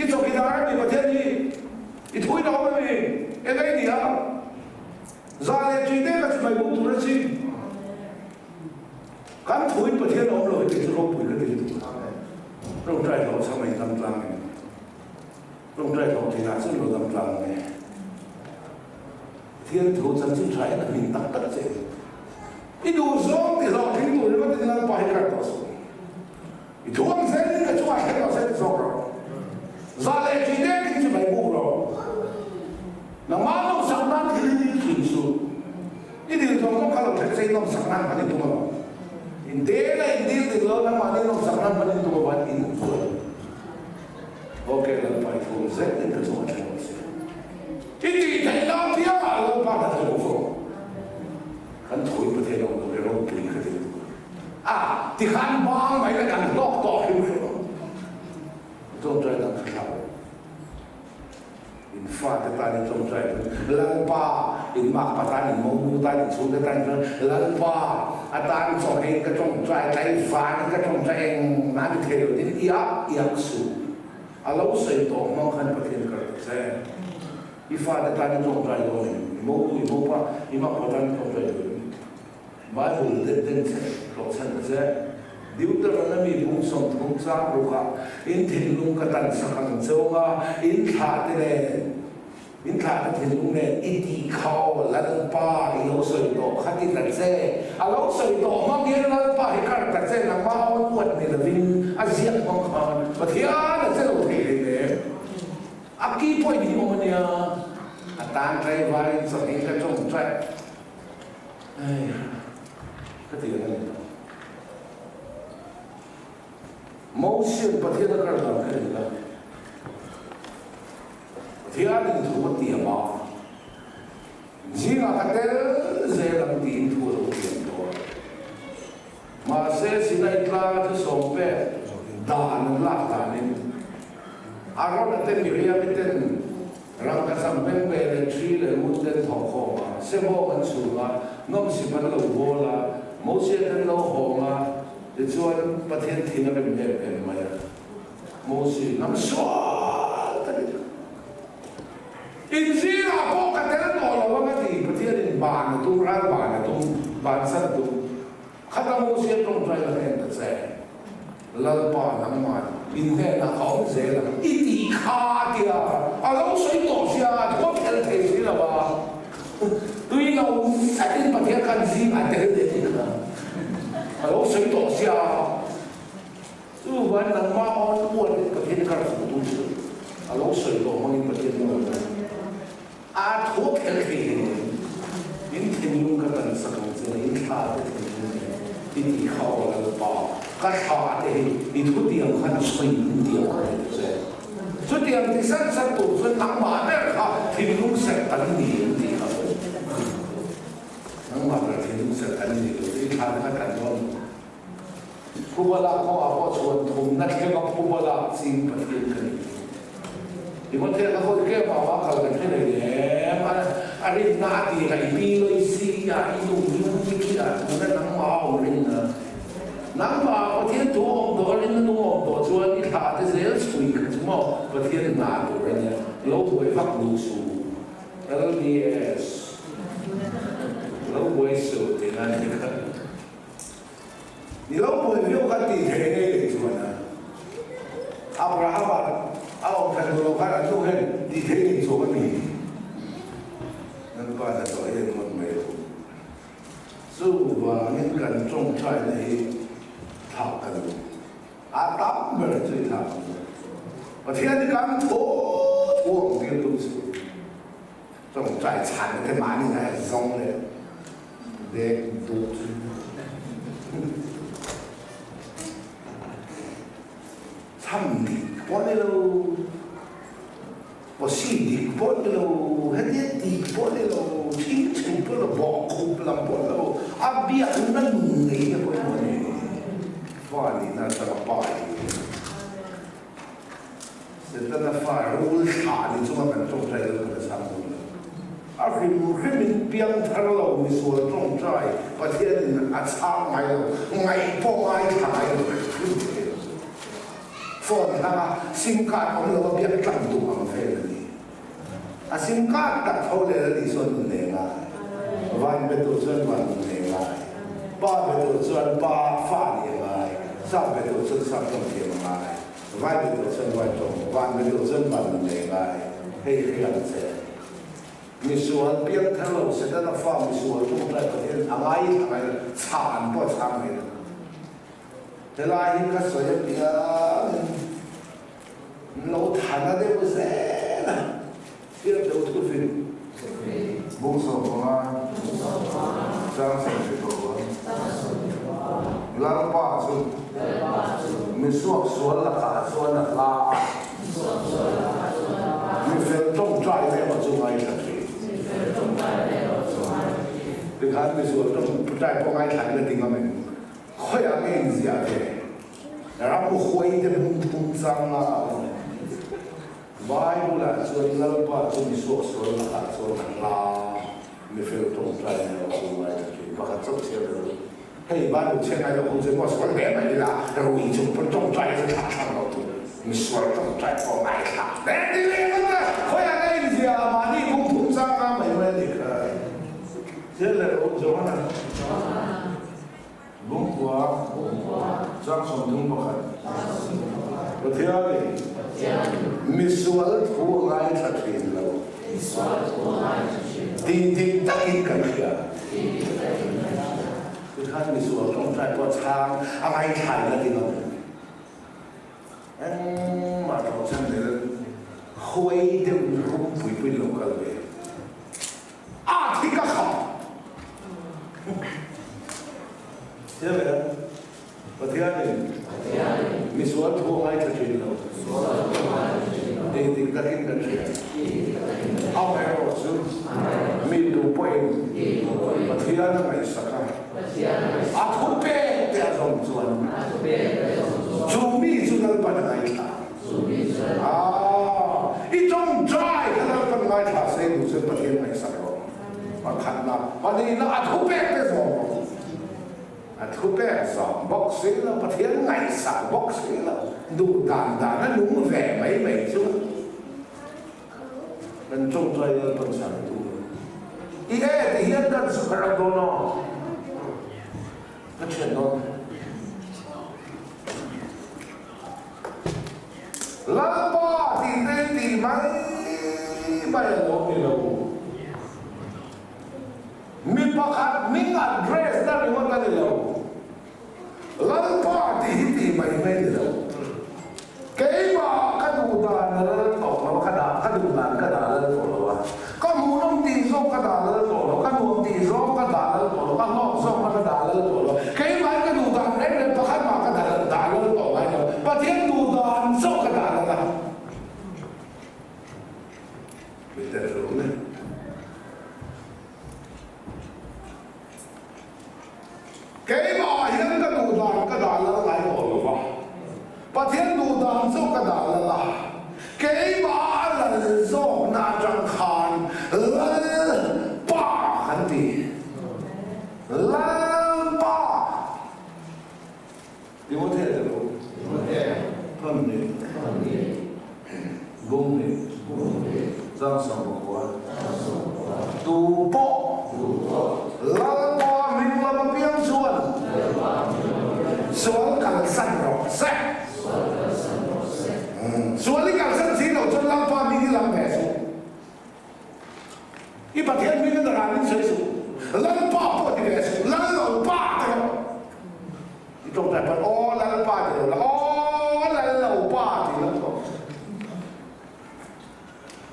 I chawkidar a mi Pathian hi? I thui na awm a mi? Eng a i nia? Za leh tui te ka chibai buk tur a si. Kan thuin Pathian a awm lo hi kei chu ropui ka ti lutuk a. Tawngtai hlawh chhang in dam tlang em? Tawngtai hlawh thinah chuan lo dam tlang ang e. Pathian thu chanchin tha hian a hmin tak tak che. I duh zawng ti hlawh tling tur ringawt in Lalpa hi kar tawh suh. I thu ang zelin ka chungah thlen rawh se ti zawk rawh. Zah leh ṭih dek in chibai buk rawh. Nangmah nawmsak nan thil hi dil thin suh. I dil zawng zawng kha lo thlen se i nawmsak nan hman i tum ang. In dela in dil dik lo nangmahni nawmsak nan hman in tum avangin in hmu chuan. Ok, Lalpa i thu ang zelin ka chungah thlen rawh se. I tih theih nan piangah Lalpa ka thlen bawk rawh. Kan thawi Pathian awm lo hi ropui ka ti lutuk a. A tikhan bang mai la kan hlawk tawh hrim hrim ang. Tawngtai dan kha thlau. In fate tan in tawngtai chu Lalpa, in makpa tan, in monu tan, in chhungte tan chuan Lalpa a tan chawhmeh in ka tawngtai, tlaivar in ka tawngtai engmah ni thei lo tin iak iak suh. A lo sawi tawh hmang khan Pathian kar ta che. I fate tan i tawngtai dawn em? I motu, i mopa, i makpa tan i tawngtai dawn em? Bible den den che, hlawhchhan ta che. Deuteronomy bung 30 chang rukah in thinlung ka tan sak ang cheu nga, in thlah te nen, in thlah te thinlung nen i tih kha aw Lalpa i lo sawi tawh kha ti ta che. A lo sawi tawh hmang hian Lalpa hi kar ta che nangmah awn uat ni lovin a ziak hmang khan Pathian a che lo thei hleinem. A key point hi awm a nia, a tan tlaivarin chawhmeh ka tawngtai ai ka ti ang a ni tawh. Mosian Pathian a kar dan kha eng a? Pathianin thu a tiam a, zingah ka tel zel ang tiin thu a lo tiam tawh a. Mahse, Sinai tlanga thusawm pek dan an lak danin Arona te Miriami ten rangkacham bengbe leh ṭhi leh ngun ten thawh khawm a, sebawng an chhung a, nawmsip an lo bawl a, Mosia ten lo hawng a, tichuan Pathian thin a rem em em mai a. Mosi, Hnam sual ka ni ta. In zingah pawh ka tel tawh lo ang a ti. Pathianin ban a tum, ral ban a tum, bansan a tum. Khata Mosia tawngtai la hnen ta che. Lalpa nangman in hnenah ka awm zel ang i tih kha a ti a, a lo sawi tawh sia a thuam tel thei si lo a, tui lo zetin Pathian khan zing a tel leh tih kha a lo sawi tawh sia, chuvan nangmah awn uanin Pathian kar fuh tum chu a lo sawi tawh hmangin Pathian a rawn a. A thaw kher thei hle mai. In thinlung ka tan sak ang che, in thla te thinlung nen i tih kha aw Lalpa, ka thla te hi i thutiang khan sawi in tiang ka nei ta che. Chutiang ti sat sat tur chuan nangmah ber kha thinlung serh kan ni an tih kha sawi. Nangmah ber thinlung serh kan ni lo, i thla te kha tan dawn lo. Phuba lak kawngah pawh chuan thumna thlenga phuba lak ching Pathian ka ni. Timothea ka hawi tlem a, a kal kan hre nei em? A rinna a ti raih pi loi si a, i nu ring ti khi a, tuna nangmah a awm rinna. Nangmah ah Pathian thu a awm tawh, a rinna nung a awm tawh chuan i thlah te zel chhui kha chu maw Pathian hna tur a nia, lo buai vak duh suh. LDS Lo buai suh tihna a ni kha. Ni lo buai viau kha tih theih ngei leh chuan a Abrahama a awm that duh lo khan an nu hian tih theih nei chuang a ni. Lalpa hnathawh hian ngawt mai a tum. Chuvangin kan tawngtaina hi thlah ka duh. A tam ber chu i thlah ang u. Pathian hi kan thaw thu ang tir tum suh. Tawngtai chhan te mahni ngai zawng leh dek dut. Chham dik pawh ni lo, pawsi dik pawh ni lo, hetia dik pawh ni lo, thing chhum pawh lo, bawhkhup lam pawh ni lo, a biakna nun ngei te pawimawh a ni. Fa nihna atanga pa hi. Setana fa rul thlah ni chunga kan tawngtai lo kan chhang dawn lo. A hrim hrimin piangthar lo misual tawngtai Pathianin a chhang ngai lo, ngaih pawh ngaithla ngai lo hrim hrim thei lo. Phone hlanga sim card awm lo a biak tlang tum ang vel a ni. A sim card tak tho leh la tih chuan nun nei ngai. Van be tur chuan van nun nei ngai. Pa be tur chuan pa fa nih a ngai. Sap be tur chuan sap tawng thiam a ngai. Vai be tur chuan vai tawng, van be tur chuan van nun nei ngai. Hei hria ang che. Misual piang thar lo Setana fa misual tawngtai Pathian a ngai thla ngai lo, chhan pawh a chhang ngai lo. Helai hi ka sawi apiangin lo thana deuh zel a, hriat deuh thufin bawngsawm panga chang 25 Lalpa chu misuak sual lakah chuan a hla a, mifel tawngtai na erawh chu ngaithla thin. Tikhan misual tawngtai pawh ngaithla in a ti ngam em? Khawiah nge inziah ve? Ramhuai te hmun thum chang a awm. Bible ah chuan Lalpa chu mi suaksual lakah chuan a hla, mi fel tawngtai na erawh chu ngai tha thin. Pakhat chauh chhiar lo. Hei Bible chhiar ngai lo ho chu maw sual hle mai ila, rui chung pawn tawngtai chu thlah thlang lo tur. Mi sual tawngtai pawh ngai thlah hle ti leh ngawt a, khawiah nge inziah a mahni hmun thum chang a mai mai a nih kha. Chhiar leh rawh u Johana. Bungkua. Chang 31. Pathianin misual thu a ngaithla thin lo. Tih dik takin kan hria. Tikhan misual tawngtai pawh chhang a ngaithlain a ti lo. Engmah tawh chhan leh huai deuh rum pui pui lo kal ve. A thi ka khap. Thil ve Pathianin misual thu a ngaithla thin lo. Tih dik takin kan hria. Amaherawh chu mi tu pawhin Pathian a ngaihsak a, a thu pek te a zawm chuan chu mi chu Lalpan a ngaithla. Aaa, i tawngtai kha Lalpan ngaithla se duh chuan Pathian ngaihsak rawh. Pakhatna, pahnihna a thu pek te zawm rawh. A thu pek zawm bawk si lo, Pathian ngaihsak bawk si lo, duh dan dan a nung ve mai mai chu kan tawngtai Lalpan chhan tur i e ti hian kan zu kha ram dawn aw, ka thian dawn. Lalpa tih te i tih mai mai a lo ni lo. Mi pakhat hming address na ringawt a ni lo. Lalpa tih hi tih mai mai ni lo. Keimah ka duh dan a lal tawh lo a, ka dah ka duh dan ka dah lal tawh lo a. Ka hmuhnawm tih zawk ka dah lal tawh lo, ka nuam tih zawk ka dah lal tawh lo, ka hlawk zawk na ka dah lal tawh lo. Keimah hi ka duh dan reng reng pakhat mah ka dah dah lal tawh ngai lo. Pathian duh dan zawk ka dah lal a. Mi tel lo ne. Keimah hian ka duh dan ka dah lal ngai tawh lo va, Pathian duh dan chu ka dah lal a, keimah a lal zawkna atang khan Lalpa kan ti. Lalpa! Timothea te lo. Thawn ni. Bung ni. Chang 19. Tu pawh Lalpa hming lam apiang chuan sual kalsan rawh se. Sual i kalsan si loh chuan Lalpa hming i lam ve suh. I Pathian hming a darah min sawi suh. Lalpa pawh ti ve suh. Lal lo pa ti rawh. I tawngtai pawn aw Lalpa ti lo la, aw Lal lo pa ti la tawh.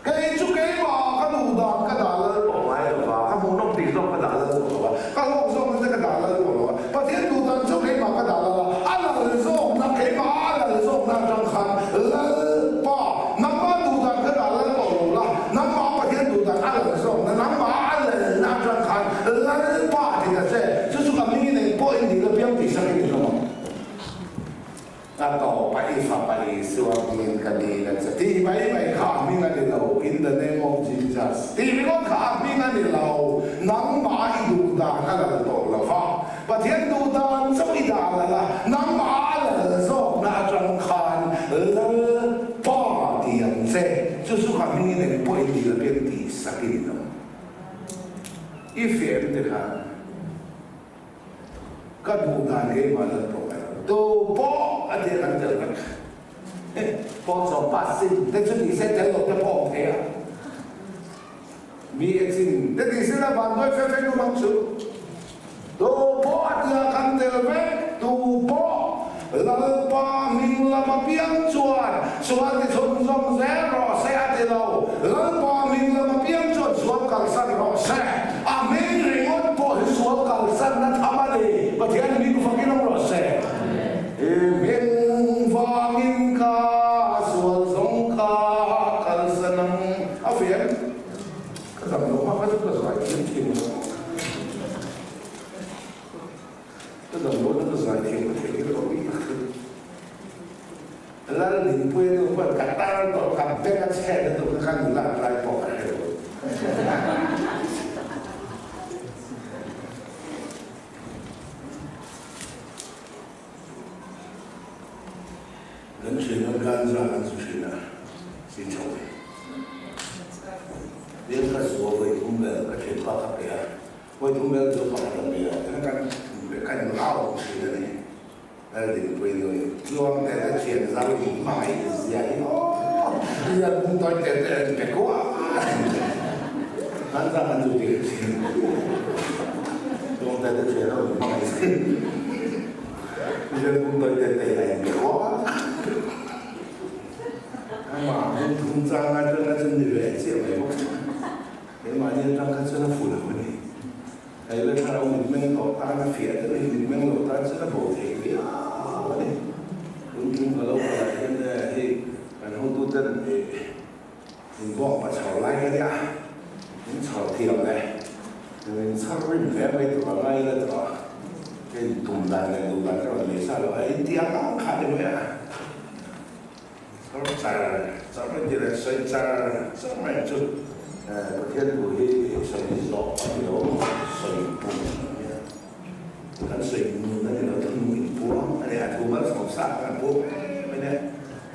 Kei chu keimah ka duh dan ka dah lal tawh ngai lo va, ka hmuhnawm tih zawk ka dah lal tawh lo va, ka hlawk zawk na te ka dah lal tawh lo va, Pathian duh dan chu keimah ka dah lal a, a lal zawkna keimah a lal zawkna atang khan Lalpa nangmah duh dan ka dah lal tawh lo la, nangmah Pathian duh dan a lal zawkna, nangmah a lalna atang khan Lalpa ti ta che, chu chu ka hmingin eng pawh in dil apiang tih sak in awm ang. Ka tawp a i fapa Isua hmingin ka dil a che tih mai mai kha a hming a ni lo, in the name of Jesus tih ringawt kha a hming a ni lo, nangmah i duh dan a lal tawh lo va, Pathian duh dan chauh i dah lal a, nangmah a lal zawkna atang khan Lalpa ti ang che, chu chu ka hmingin eng pawh in dil apiang tih sak i ni lo. I fiam te khan. Ka duh dan keimah lal tawh ngai lo. Tu pawh a ti a kan tel vek. Pawh chaw pass sin te chu ni se tel lo te pawh awm thei a. Mi e chin te ti se la van dawi fe fe nu mang chu. Tu pawh a ti a kan tel vek. Tu pawh Lalpa hming lam apiang chuan sual ti chhunzawm zel rawh se a ti lo. Lalpa hming lam apiang chuan sual kalsan rawh se. A hming ringawt pawh hi sual kalsanna tham a ni. Pathian hming fakin awm rawh se. I hming vangin ka sual zawng kha kalsan ang. A fiam ka dam lo hma kha chu ka zai thiam thin lo. Ka dam lo na ka zai thiam ka theih hi ka ui tak chu. Lal Dinpuia nu pawn ka tar tawh ka beng a chhet a tuk kha nula an lai pawh ka hre lo. Kan thian a ganja an zu thin a, sin chho ve. Bial ka zu a vawi thum vel ka thianpa ka pe a, vawi thum vel chu pakhat a pe a, kan kan inrau thin a ni. Laldinpuii nu in tluang te te thian zau in hmangaih zia hi aw lian bung tawi te te an pe kuah an zang an zu ti thin tluang te te thian ho in hmangaih zia lian bung tawi te te a in pe kuah amah bung thum chang atanga chu ni ve chiah mai bawk keimahni atang kha chuan a fuh lo a ni. Hei la thlarau mitmeng tawh tan a fiah deuh hi mitmeng lo tan chuan a bo thei viau a ni. Tun tum ka lo kalh ah hian hei kan hotu ten min bawk pa chho lai ka nia, min chho thiam le, min chhar rim hle mai tur a ngai ila tawh a, hei tum dan leh duh dan ka rawn nei sa lo a, intiang ang kha ni mai a. Char char char mai tih leh sawi char char mai chu Pathian thu hi sawi zawh a ni lo, sawi pum a ni a. Kan sawi nun a ni lo, thunung inpuang a ni a, thu malsawm sa khan an puang em em a.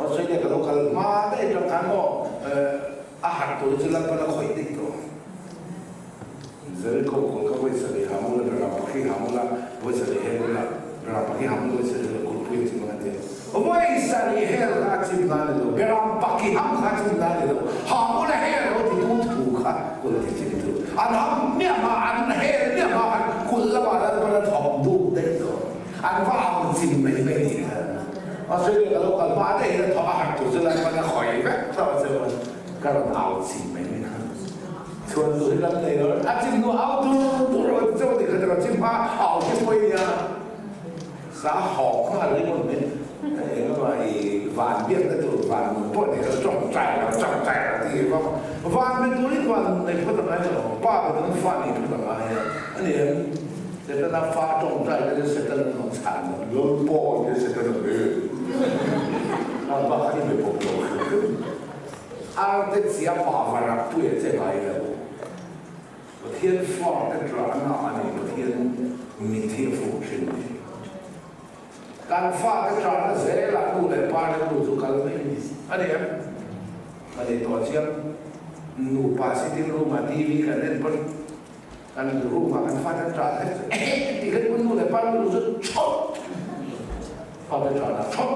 Australia ka lo kal hma daih atang khan maw a harh tur chu Lalpan a khawih daih tawh. Jericho kawl kha vawi sarih ha mula Beram pakhi ha mula vawi sarih hel ula Beram pakhi ha mula vawi sarih hel kulhpui a chim ang a ti a. Vawi sarih hel kha a chim na ni lo, Beram pakhi ham kha a chim na ni lo, ha mula hel lo ti tu thu kha kulh ti chim tu. An ham miah hma, an hel miah hma khan kulh lamah Lalpan a thawk duh daih tawh. An va au chim mai mai tih kha. Australia ka lo kal hma daih hian a thawk a harh tur chu Lalpan a khawih vek tawh a chuan ka rawn au chim mai mai kha. Chhuan tur hi lam nei lo a chim hnu au tur tur a ti chauh a ti kha tiraw chim hma au hi pawi nia sa hawk nghal ringawt mai eng emaw i van biakna tur van nun pawh nei lo tawngtai lo tawngtai lo tih hi vang van be turin van nun nei phawt a ngai lo pa be turin fa nei phawt a ngai a ani em Setana fa tawngtai te chu Setana an rawn chhan lo Lalpa tia Setana be pa kha i be pawp lo hrim hrim. Arte chia pa va rak pui a che ngai lo. Pathian fate ṭahna a ni, Pathian mithi a fuk ṭhin ni. Kan fate ṭahna zelah nu leh pa rilru chu kal mai a ni. A ni em? Ka nei tawh chiang. Nupa sitting room ah TV kan en pawn kan room ah kan fate ṭah hlek chu ehe ti hlek pawn nu leh pa rilru chu chhawp fate ṭahna chhawp.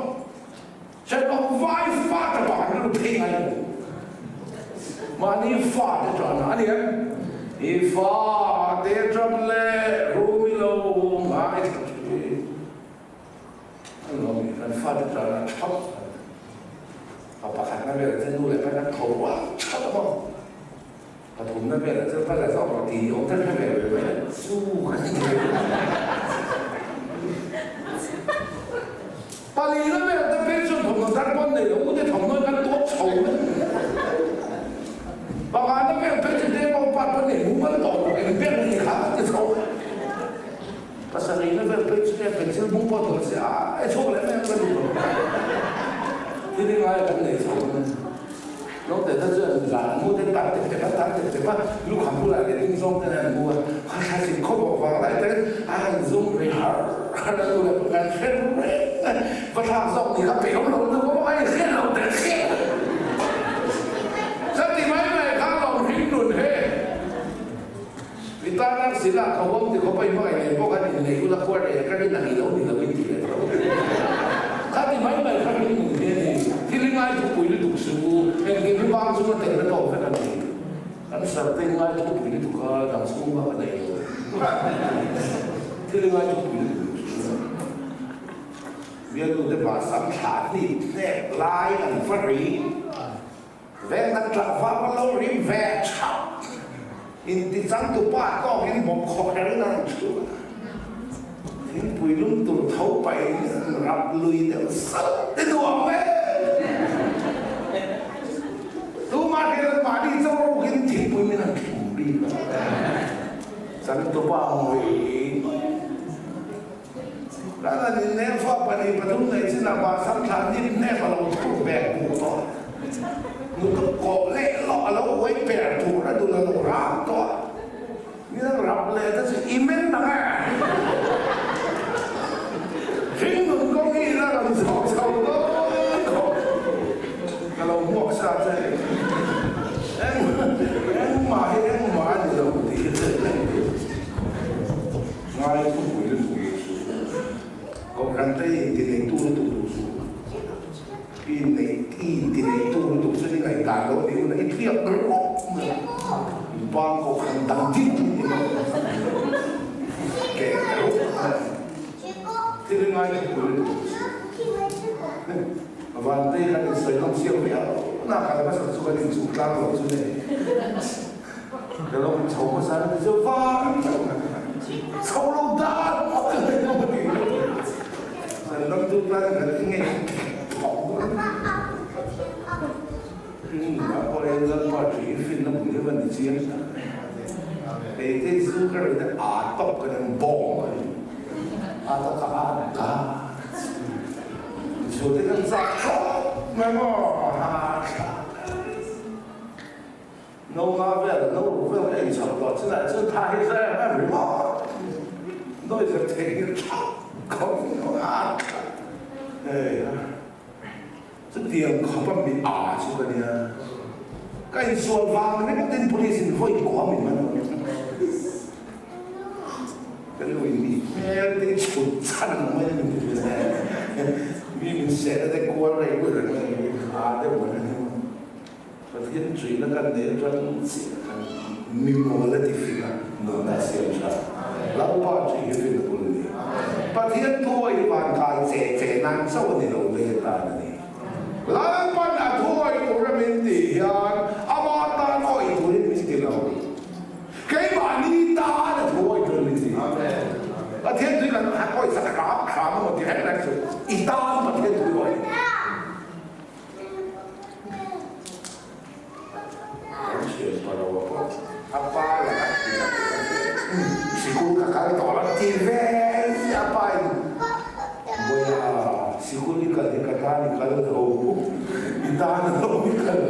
Thenawm vai fate pah an rilru phei ngai lo. Mahni fate ṭahna a ni em? I fate ṭap leh rum i lo ngaithla ṭhin. A ni lo mi, kan fate ṭahna ṭhap a ni. Pa pakhatna velah chuan nu leh pa hian tho rual ṭhap a maw? Pathumna velah chuan pa leh zawk rawh tih ni awm tak hre ve ve mai a, chu kan ti thei lo. Palina vel te phei chuan thawmhnaw thar pawn nei lo, ute thawmhnaw in an tuak chho mai. Pangana vel phei chu deng pawh part pawn nei mumal tawh lo, eng ber ni kha an ti chho mai. Pasarihna vel phei chu nge pencil bung pawh dawr se a e chhuak leh mai ang ka duh lo. Thil hi ngai a kan nei chho mai. Naute te chuan zan an mu te tan tep tep a, tan tep tep a, lukham bulah leh ding zawng ten an mu a, kha thla zin khaw bawk vang lai ten a han zum ri har har a, nu leh pa kan hre reng a, va thlak zawk ni kha peih awm lo nu pawh a inhriat lo der chiah a, ka ti mai mai kha lawm hring nun he mi tan a zila ka huam ti khawp a i hmangaih nen pawh khan inneih ula khuar reh ka rin ang i lo ni lo in ti leh tho kha ti mai mai kha ring nun hi a ni. Thil hi ngai thupui lutuk suh u, engkim hi bang chunga telna tawk vek a ni. Kan sarte hi ngai thupui lutuk a, dang chhung bak a nei lo. Thil hi ngai thupui lutuk suh u. Bialnu te bahsam thlah hnip hnek lai an va ri. Veng an tlah vang a lo rim ve chhap. Intichangtu pa tawkin bawp khawk herin a rawn chhuak a. Thingpui lum tur tho pahin an rap lui deuh salh te duang ve. Tumah hian an mahni cho rukin thingpui min han thlum bik a. Changtupa ngawi mai. Kan han innem fa 2 3 nei chin ah Bahsam thla nip hnep a lo thur bek buk tawh a. Nutuk kawh leh lawh a lo uai per tur a dul a lo ram tawh a. Min an rap leh te chu i men dang e. Hringnun kawng hi ila rawn zawh chho dawn khawp. Ka lo hmuak sa che. Eng engmah hi engmah a ni lo tih hi hriat reng tur. Ngai thupui lutuk hi chu Kohhran te hi. inti neitu lutuk duh suh. I nei i inti neitu lutuk chuan i ngaihdan lo a nih hunah i tliak rawk mai a, Bangkok han dang ding ding a keh rawk mai a, thil hi ngai thupui lutuk duh suh. Vantei kan insawi hlawm siam ve a, na kal hmasa chu kan inchung tlang lo chu nei. Ka lo chho hmasa na ti chu vang chho lo dan ngawt ka nei lo a ti. Kan ram chu tlan kan i ngei thawk dawn. A pawh en Lalpa ṭih hi finna bul hi va ni chiang tak. Kei te zu ka rei te a tawp ka nem bawng a ni. A taka a ta. Chu te kan chak khawp mai maw ha tha. No nga vel, no ruk vel ka inchho tawh chulai chuan tha hi zai em em ringawt. Noise theihnghilh thap khawp in ka a tha. Hei a, chutiang khawp a mi a chu ka nia. Ka insual vang ringawtin police in vawi kuam min man awm. Ka nu in mi hmel te hi chhut chhan ang mai a min ti ve. Mi min sehna te kual rei rui reng mai a ni. A deuh mai a ni. Pathian tuihna kan neih atang chiah khan mi mawl a ti fing a, nunna a siam tha. Lalpa tih hi fin a bul a ni. Pathian thuawi van kai che che nan chauh a ni lo lei atan a ni. Lalpan a thuawi tura min tih hian ama tan awih turin min ti lo. Keimahni tan a thuawi turin min ti. Pathian tui kan awih sak hram hram emaw ti reng reng chu i tan Pathian tui awih. Kan thian pa lo a pawh a pa lah a ti a sikul ka kal tawh lo ti ve a pa in Bawiha sikul i kal hi ka tan i kal lo i tan a lo i kal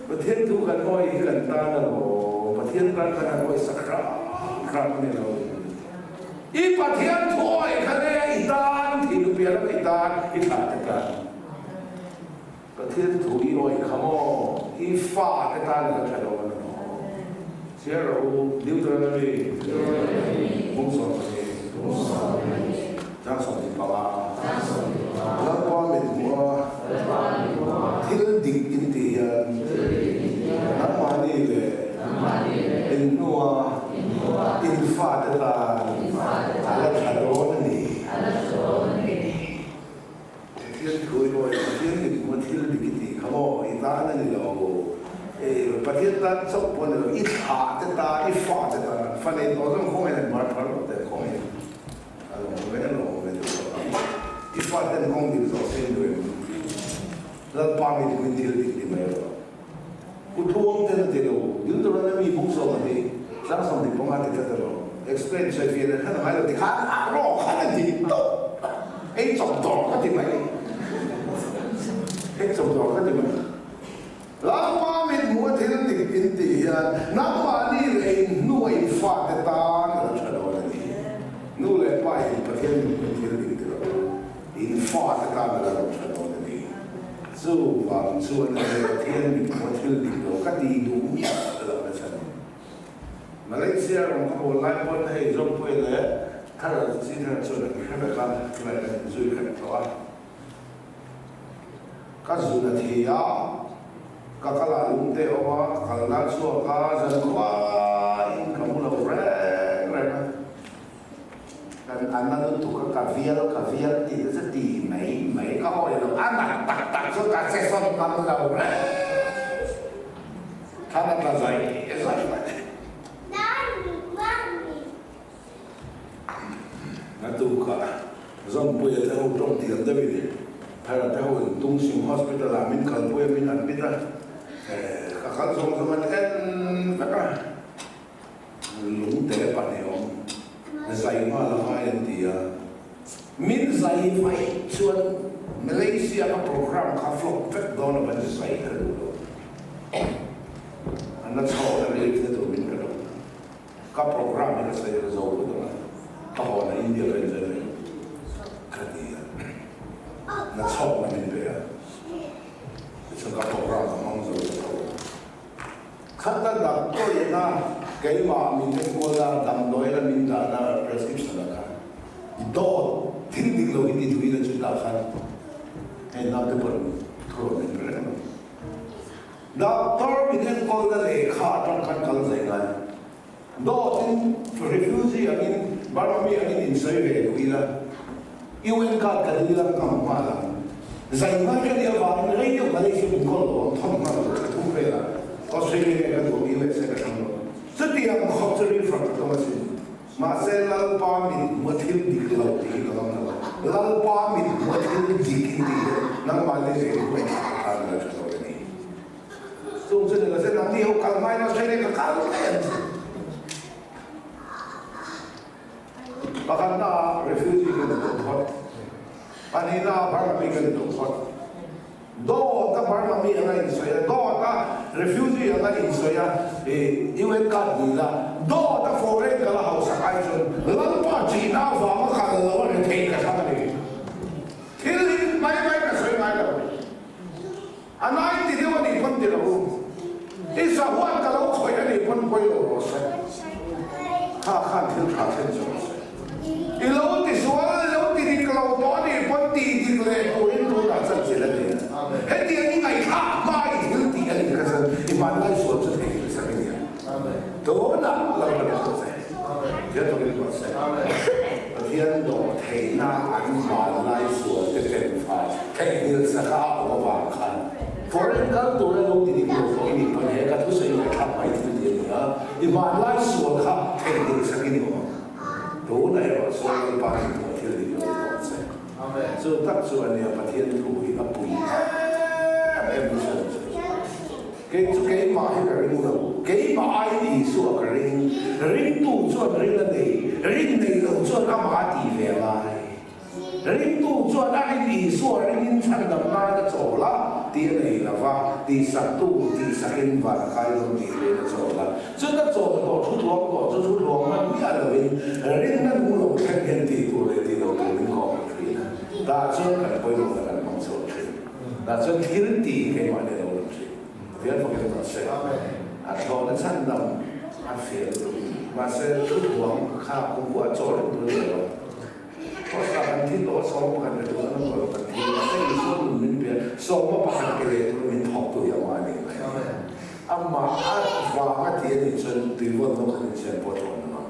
Pathian thu kan awi hi kan tan a lo Pathian tan kan han awi sak hram hram a ni lo. I Pathian thu awih kha nge i tan thih nu piah lam i tan i thlah te tan Pathian thu i awih kha maw i fa te tan ka tha lo a ni maw Chhiar rawh u Deuteronomy 22 Chang 15 Lalpa mit hmuh a thil dik in tih hian nangmahni leh inhnua In fate tan a la tha dawn a ni. Pathian thu i awi, Pathian mit hmu a thil dik i tih kha maw? I tan a ni lo. Pathian tan chauh pawh a ni lo, i thlah te tan, i fate tan, fa nei tawh zawng khawngaih in an mar phar lo teh khawngaih a lo awm ve, a lo awm ve duh lo ang. I faten kawng dik zawh se in duh em? Lalpa mit hmuin thil dik ti mai rawh. Pu Tluang ten a ti lo, Deuteronomy buk zawk a ti, tlang 25 ti tlat a lo, explain sawi fiah leh hran a ngai lo ti khan a rawk khan a ti tawp, ei chawp dawr ka ti mai, ei chawp dawr ka ti mai. Lalpa mithmuh a thil dik in tih hian nangmahni leh in hnua in fate tan a la tha dawn a ni. Nu leh pa in Pathian mithmuh thil dik ti lo. In fate tan a la lo tha dawn a ni. Chuvang chuan a nia Pathian mithmuh a thil dik lo ka tih duh miah lo na chhan. Malaysia ram ka haw lai pawn hei Zawngpuia leh Thara Chinhar chuan an hre vek a, tunah kan inzui khat tawh a. Ka zun a thi a, ka kal ah lung te a awm a, ka kalna a chhuak a, zankhua in ka mu lo reng reng a. Kan a na lutuk a, ka vial ka vial tih te chu ti mai mai ka hawi lo, a nat tak tak chu ka che sawn ngam lo reng. Thlan a tla zai zai mai. A tukah Zawmpuia te ho tawng thiam deuhin Thara te ho in Tungsim Hospital ah min kalpui a, min admit a, ka kal zawng zawng an en vek a. Lung te pahnih awm zai nghal a ngai an ti a, min zai vaih chuan Malaysia ka program kha flop vek dawn a van zai ka duh lo. A na chho na relief na tur min pe lo. Ka program hi ka sawi ka zo phawt ang a, ka haw na India ka inzai mai ka ti a, na chhawk na min pe a, tichuan ka program ka hmang zo ta tho. Khata damdawiina keimah min enkawlna damdawina min dahna prescription ah khan dawt thil dik dik lo hi ti duh ila chutah khan hei naute pawh thu rawn min pe reng a. Doctor min enkawlna lehkha atang khan kal zai ngai. Dawtin refugee angin Burma mi angin insawi ve duh ila UN card ka dil ang ngam nghal ang. Zai ngai ka nih avangin rei deuh Malaysia min kawl lo ang thawm nghal lo thla thum velah Australia nge ka duh ang USA ka thlang lo. Chutiang khawp chu rilfak ka tum asin. Mahse Lalpa mit hmu a thil dik lo tih hi ka ngam lo. Lalpa mit hmu a thil dik in tih hian nangmahni zir hi ngaihthla khan la tha lo a ni. Chung chu ni lo se nangni ho kal hmain Australia ka kal mai ang che. Pakhatna ah refugee kan ni tawh phawt. Pahnihna ah Burma mi kan ni tawh phawt. Dawt a Burma mi anga insawi a, dawt a refugee anga insawi a, UN card dil a, dawt a foreign kal a hausak ai chuan Lalpa ṭihna avanga kal lo a retheih ka thlang a ni. Thil hi mai mai ka sawi ngai lo. A nai ti deuh a nih pawn ti lo u. I sahuan ka lo khawih a nih pawn pawi lo rawh se. Kha khan thil tha thlen chu rawh se. I lo ti sual, i lo ti dik lo tawh a nih pawn tih dik leh turin tunah chuan thil a ni a. Hetiang i ngaihthlak hma i thil tih a nih kha chuan i hmanlai sual chu thei thil sak i nia. Tunah lo la rawh se. Pathian takin ruat se. Pathian dawh theihna an hmanlai sual te fenfai theihnghilh saka a awm avang khan foreign kal tura lo ti dik lo pawh i nih pawn he ka thusawi ngaihthlak mai thil ti a ni a, i hmanlai sual kha theihnghilh sakin i awm ang. Tunah erawh chuan Lalpa nih pawh thil dik lo i tawng che. Chu tak chu a nia Pathian thu hi a pui em em chu. Kei chu keimah hi ka ring lo, keimah aiin Isua ka ring. Ringtu chuan ring a nei, rin nei lo chuan amah a tih ve a ngai. Ringtu chuan a rin Isua ringin chhandam nan a chawl a, tih a nei lo va, tihsaktu tihsakin van a kai dawn tih rin a chawl a. Chun a chawl tawh thu tluang tawh chu thu tluang hman miah loin rinna nung lo thleng hian tih tur leh tih lo tur min kawm thin a, tah chuan kan pawimawhna kan hmang chhuak thin. Tah chuan thil tih hi keimah nen a awm thin. Pathian fakin rawh se. A thlawhna chhan dam a fel duh. Mahse thuthuang kha kumkhua a chawl reng tur a ni lo. Hawsa kan thi tawh a, sawma pakhat pe tur an awm tawh lo kan thi. Mahse Isua nun min pe a, sawma pakhat pe leh tur min thawktu hi amah a ni mai. Amah a vang a ti a nih chuan tuivawn no khat insiam pawh a thlawn ang.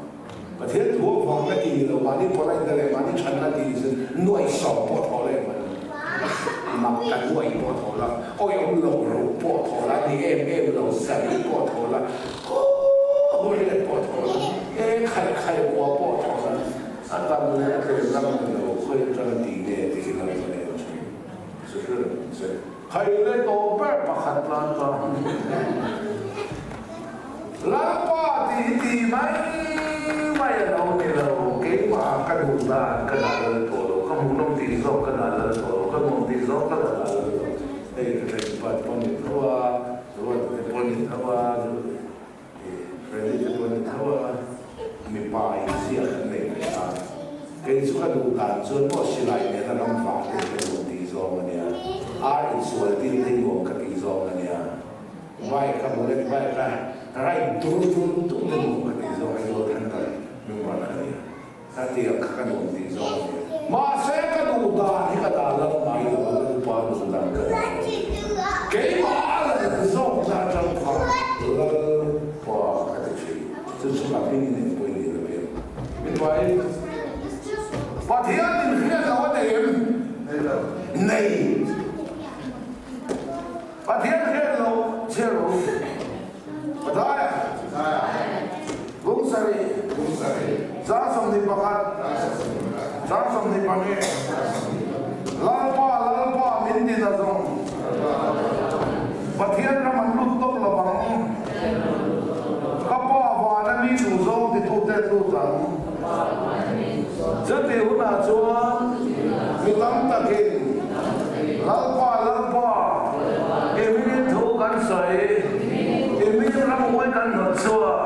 Pathian thu avang a ti ni lo, mahni polite leh mahni thatna ti ni chuan nuaihsawm pawh thaw leh mai. Mak ka nuaih pawh thaw la, awih awm lo ro pawh thaw la, ni em em lo zari pawh thaw la, hu riat pawh thaw la, e khaih khaih kua pawh thaw la, a tam leh a tlem lam ni lo, khawi atanga ti nge tih hi lalpa nen thin. Chu hre reng ang che. Khaih leh tawh ber pakhat tan ta. Lalpa tih hi tih mai mai a lo ni lo, keimah ka duh dan ka dah lal tawh lo, ka hmuhnawm tih zawk ka dah lal tawh lo, ka nuam tih zawk ka dah lal lo. Hei ka thenpa te pawh ni tho a, Ruata te pawh ni tho a, Freddy te pawh ni tho a, mipa inziak kan nei ve a. Kei chu ka duh dan chuan maw silai nena ram vah te hi ka nuam tih zawng a nia, ar insual tir te hi nuam ka tih zawng a nia. Bike a bullet bike a ride dur dur dur te nuam ka tih zawng Aizawl Thunder member ka nia. Ka tiang kha ka nuam tih zawng a nia. Mahse ka duh dan hi ka dah lal ngai lo a, Lalpa duh dan ka dah lo. Keimah a lal zawk na atang kha Lalpa ka ti thin. Chu chu ka hming in engpawh i nih lo em. Mipain Pathian in hriat lo a nei em? Nei. Pathian hriat lo chhiar rawh u. Pathaia, Lungsarih, 21, 22, Lalpa, Lalpa min ti na zawng. Pathian ram an lut tawp lo vang. Ka Pa vana mi duh zawng titute an lut ang. Chutih hunah chuan mi tam takin, Lalpa, Lalpa, i hmingin thu kan sawi, i hmingin ramhuai kan hnawt chhuak,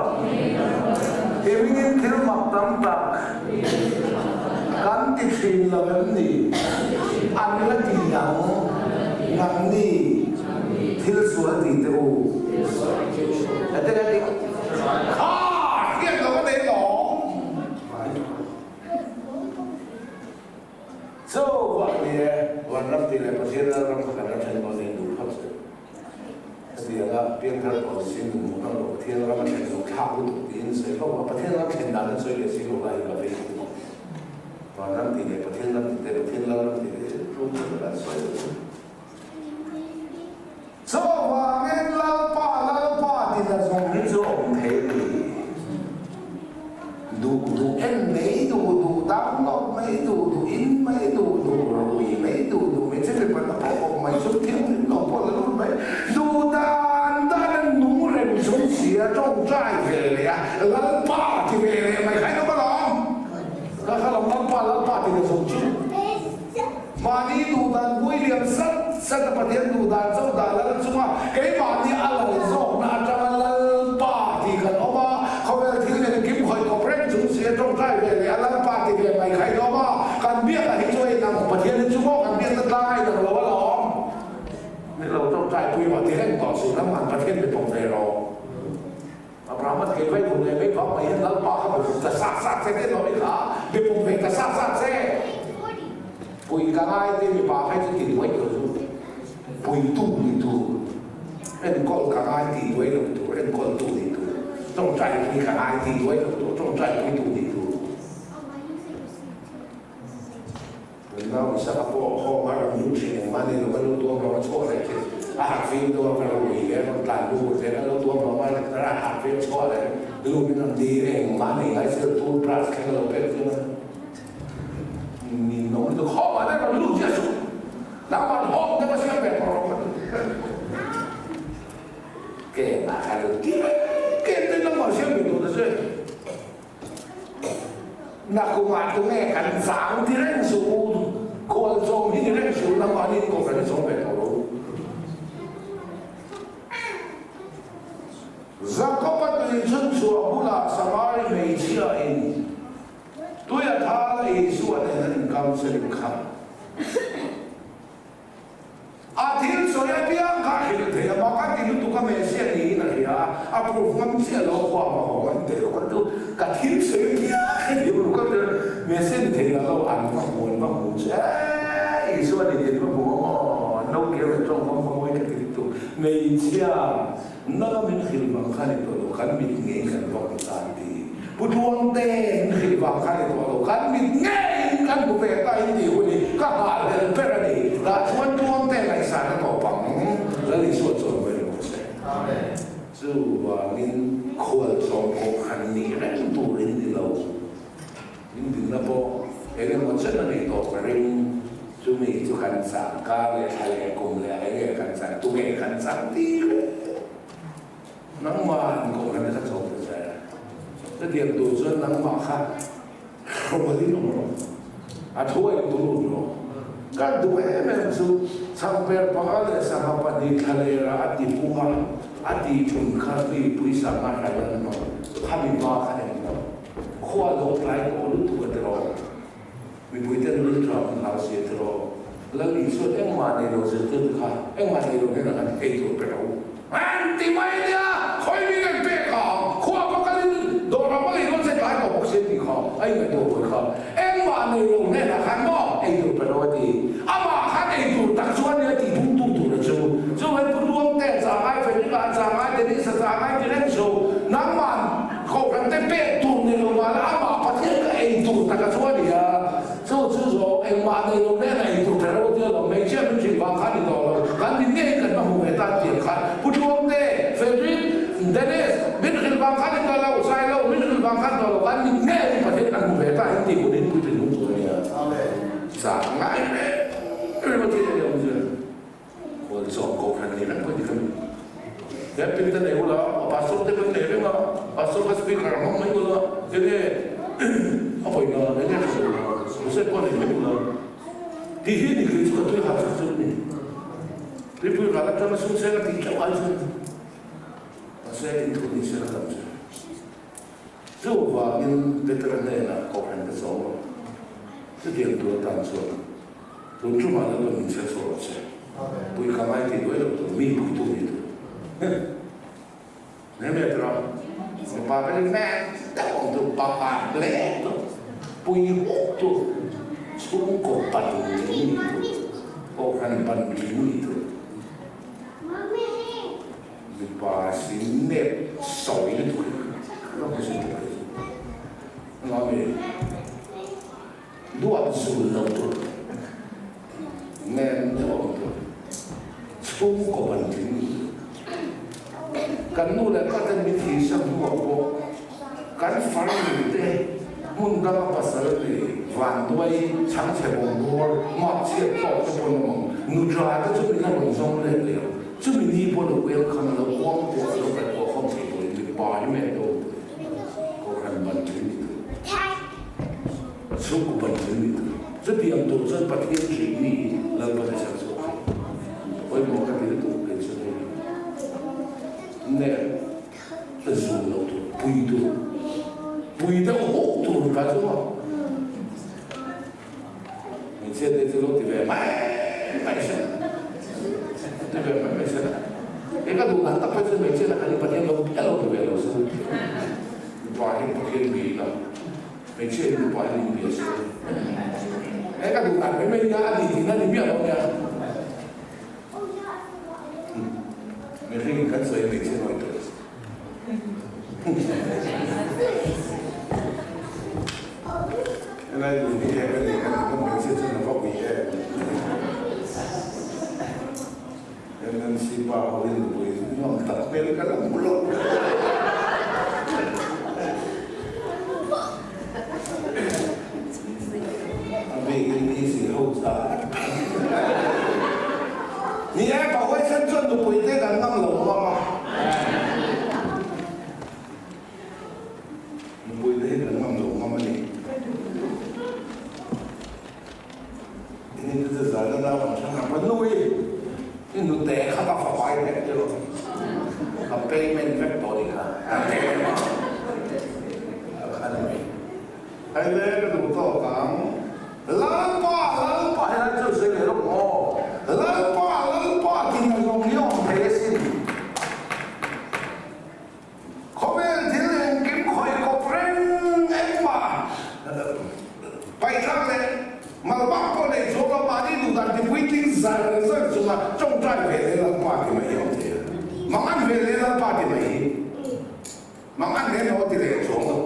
i hmingin thil mak tam tak kan ti thin lo em ni? An la ti ang, nangni thil sual ti teh u. Kha hriat lo a nei lawm. va ni e, Vanram tih leh Pathian Lalram kha kan la then dawn nen duh phawt che. Hetianga piangthar tawh ni sin hmuh hmang lo Pathian ram a thlen loh thlak lutuk tiin sawi fo a, Pathian ram thlen dan an sawi leh si lo lai hi ka vei lutuk. Vanram tih leh Pathian ram tih te, Pathian Lalram tih te tlum lutuk an sawi lo chu. Chuvangin Lalpa, Lalpa ti na zawng hi chu awm thei a ni. Duh duh en mai duh duh, download mai duh duh, in mai duh duh, rui mai duh duh, hmeichhe mipa na pawh awm mai chu thianghlim lo pawh la lut mai. Duh dan dan a nung reng chung si a tawngtai ve leh a, Lalpa ti ve leh mai kha in awm alawm. Ka kha lam Lalpa, Lalpa ti na zawng chu. Mahni duhdan vui liam sat sat a Pathian duhdan chauh dah lal chunga keimahni a lal zawkna atanga Lalpa tih kan awm a, khawvel thil engkim khawih kawp reng chung si a tawngtai ve leh a Lalpa ti ve mai kha in awm a, kan biakah hi chu a inang, Pathian hi chu maw kan biakna tlang a inang lo alawm. Ni lo tawngtai pui rawh ti reng tawh suh, nangman Pathian mi pawm ve rawh. Abrahama thei vai vun leh mai vang mai hian Lalpa kha be pum ta sat sat che te lo i kha be pum ve ta sat sat che. Pui ka ngai te mipa phei chu ti duai lo chu pui tu ni tur, enkawl ka ngai ti duai lo tur, enkawl tu ni tur, tawngtai pui ka ngai ti duai lo tur, tawngtai pui tu ni tur. Kan nau Isaka pawh home a rawn lut thin engmah nei lo a lo tuam hlawm a chhuah leh thin. A harh fim deuh a ka rui leh a rawn tlan lut leh a lo tuam hlawm a a harh fim chhuah leh lut in rawn dil engmah nei ngai si lo toothbrush thleng a lo pek thin a. Ninawm lutuk home ah daih rawn lut chiah suh. Nangmah home te va siam ve tawh rawh ka ti. Ke ah khan lo ti reng ke te nangmah siam ve tawh ta che. Nakumah tunge kan chang ti reng suh u, khualchawm hi ni reng suh u, nangmahni in kohhran hi chawm ve tawh lo u. Jakob-a tui chhun chhuah bulah Samari hmeichhia in tui a thal a Isua nen an in-counselling kha. A thil sawi apiang kha a hrilh thei a, mak a ti lutuk a, Messiah niin a hria a, a proof ngam chiah lo, khua hma haw an teh lo kha chu ka thil sawi apiang hre thiam lo kha chu Messiah ni thei lo an va hmu an va hmu che Isua ni thei va hmu ang aw, an lo kir leh tawng vang vang mai ka ti lutuk, hmeichhia nanga min hrilh vang kha ni tawh lo, kan mit ngei kan va hmu ta an ti. Pu Tluangte min hrilh vang kha ni tawh lo, kan mit ngeiin kan hmu ve ta in tih hun hi ka nghahhlelh ber a ni. Tah chuan Tluangte ngaihsan a tawp ang, Lal Isua chuan vawi rawh se. Chuvangin khualchawm pawh khan nih reng tur in ni lo. Min dinna pawh eng emaw chen a nih tawh ka ring. Chumi chu kan chang kar leh thla leh kum leh eng nge kan chang, tunge kan chang tih reng. Nangmah an kohhran kha chawp ta che. Chutiang tur chuan nangmah kha hrawlin awm rawh. A thu a intu lut rawh. Ka duh em em chu chhangper panga leh sangha pahnih thlalera a ti pung a, a tih thun kha mi puisa nga hral an hnawh. Khami hma kha en lo. Khua lo tlai tawh lutuk a ti rawh. Mipuite nul tha an hlau si a ti rawh. Lal Isuan engmah nei lo zirtirtu kha engmah nei lo hnenah khan ei tur pe rawh u. An ti mai nia, khawi mi kan pek ang, khua va kalin dawrah va lei dawn se tlai tawh bawk si a tih kha, a ingaihtuah buai kha. Engmah nei lo hnenah khan maw ei tur pe rawh a ti. Amah khan ei tur tak chu a nia tih bungtu tur a chu. Chuvangin Pu Luangte, Changai Frederick-a, Changai Dennis-a, Changai ti reng chu nangmah Kohhran te pek tur ni lo mahla amah Pathian ka ei tur tak a chu a ni a, chu chu zawng engmah nei lo nen a ei tur kher lo tia lo, hmeichhia min hrilh vang kha ni tawh lo, kan min ngei kan va hmu ve ta tiang khan Pu Tluangte, Frederick, Dennis, min hrilh vang kha ni tawh lo, Sailo, min hrilh vang kha ni tawh lo, kan min ngei Pathian kan hmu ve ta in tih hun in puitling hun tur a nia. Zah ngai reng reng a thil a ni awm zia. Khual zawm kohhran nei reng pawh ni ka ni. He pin te nei ula, a pastor te kan nei reng a, pastor kha speaker a hmang mai ula, enge a vawi na, enge a hre ula, crusade pawh nei mai ula. Tih hi ni kei chu ka tui hah chak chu ni. Tuipui ral atanga sum seng a tih tleuh ai chuan mahse in thu ni se la tam chu. Chuvangin Petera hnenah kohhran ka zawm rawh. Chutiang tur atan chuan tun tumah Lalpa min chhiar chhuah rawh se. Pui ka ngai tih duai loh tur, mi puitu ni tur. Nehemiah tura mipa ka ni mek deuh ang chu, pa pa hle chu, pui huk chu. Chhungkaw ban tling ni tur, Kohhran ban tling ni tur. Mipa si nep sawi lutuk hi ka lo hmu zui ta mai chu. Mami, duat zul lo tur, nem deuh awm tur, chhungkaw ban tling ni tur. Kan nu leh pa ten min thihsan hnuah pawh kan farnu te hmun danga pasal nei vanduai chhangchhe bawmbawr makchhiat tawk te pawn awm ang. Nuṭa te chu min la rawn zawng let leh ang. Chumi ni pawh lo welcome a lo kuang kuah a lo kaihkuah khawm thei turin mipa hi meh deuh tur, kohhran ban tling ni tur, chhungkaw ban tling ni tur. Chutiang tur chuan Pathian ṭih mi hi Lalpan a chhan chhuak thei. Pawimawh ka ti lutuk kei chu hei nep zul lo tur, pui tur, pui deuh huk tur ka chu maw. Hmeichhia te chu lo ti ve mai mai se ti ve mai mai se e ka duh dan tak phei chu hmeichhia lakah hi Pathian lo piah lo ti ve lo se mipa hi Pathian bi ila hmeichhia hi mipa hi min bia se e ka duh dan mai mai nia a ni tihna ni miah lo nia mihring kan sawi hmeichhia nawi tawh Helai lung hi hek a ni kan ti hmeichhia chuan a va ui em. MMC pa ho hi nupui nuam tak hmel ka la hmu lo. A bikin DC ho chah. Ni e, pa huaisen chuan nupui te kan ngam lo ngam a. Nupui te hi kan ngam lo ngam a ni. Ini te chu zan a nau an thlang a, pa nui i nute kha ka fapai vek tiraw, ka payment vek tawh ni kha, a te a kha ni mai. Hei le ka duh tawk ang. Lalpa, Lalpa helai chu sawi leh lawk maw? Lalpa, Lalpa tih na zawng hi a awm thei asin. Khawvel thil engkim khawih kawp reng engmah paihthlak leh malmak pawh nei chuang lo mahni duh dan tipuitling zar zar chunga tawngtai ve leh Lalpa ti mai hi a awm thei a. Mangan ve leh Lalpa ti mai hi mangan nen a aw ti leh chuang lo.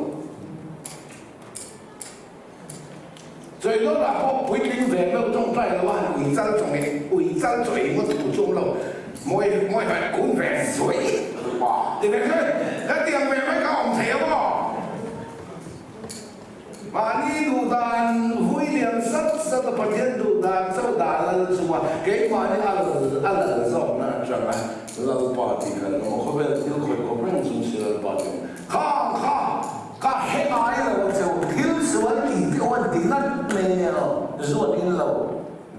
Chawidawnah pawh puitling ve meuh tawngtai lo a han ui chal chawng e, ui chal chaw ei ngawt thu chu awm lo, mawi mawi hmai kun ve zuai ti ve hret, ka tiang ve mai ka awm thei a maw? Mahni duh dan vui lian sat sat a Pathian duh dan chauh dah lal chunga keimahni a lal a lal zawkna atanga Lalpa tih kan awm a, khawvel thil khawih khawp reng chung si Lalpa tih awm khang kha. Ka hre ngai lo cheu, thil sual tih te aw an ti ngat mai nia lo, zu an in lo,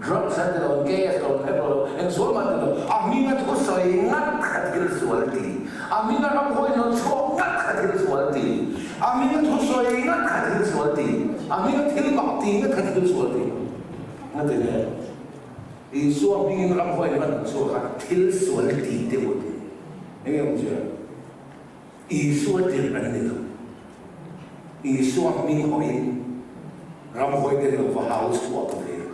drugs an ti lo, an KS lo, an hep lo, eng sual mah an ti lo, a hminga thu sawi ngat kha thil sual ti, a hminga ram hawi nawn chhuak ngat kha thil sual ti, a hminga thu sawi ngat kha thil sual ti, a hminga thil mak ti ngat kha thil sual ti, nga ti le. Isua hmingin ram hawi nawn chhuak kha thil sual ti te aw ti, eng nge awmzia? Isua tirh an ni lo. Isua hming hawiin ramhuai ten lo va hau chhuak ve.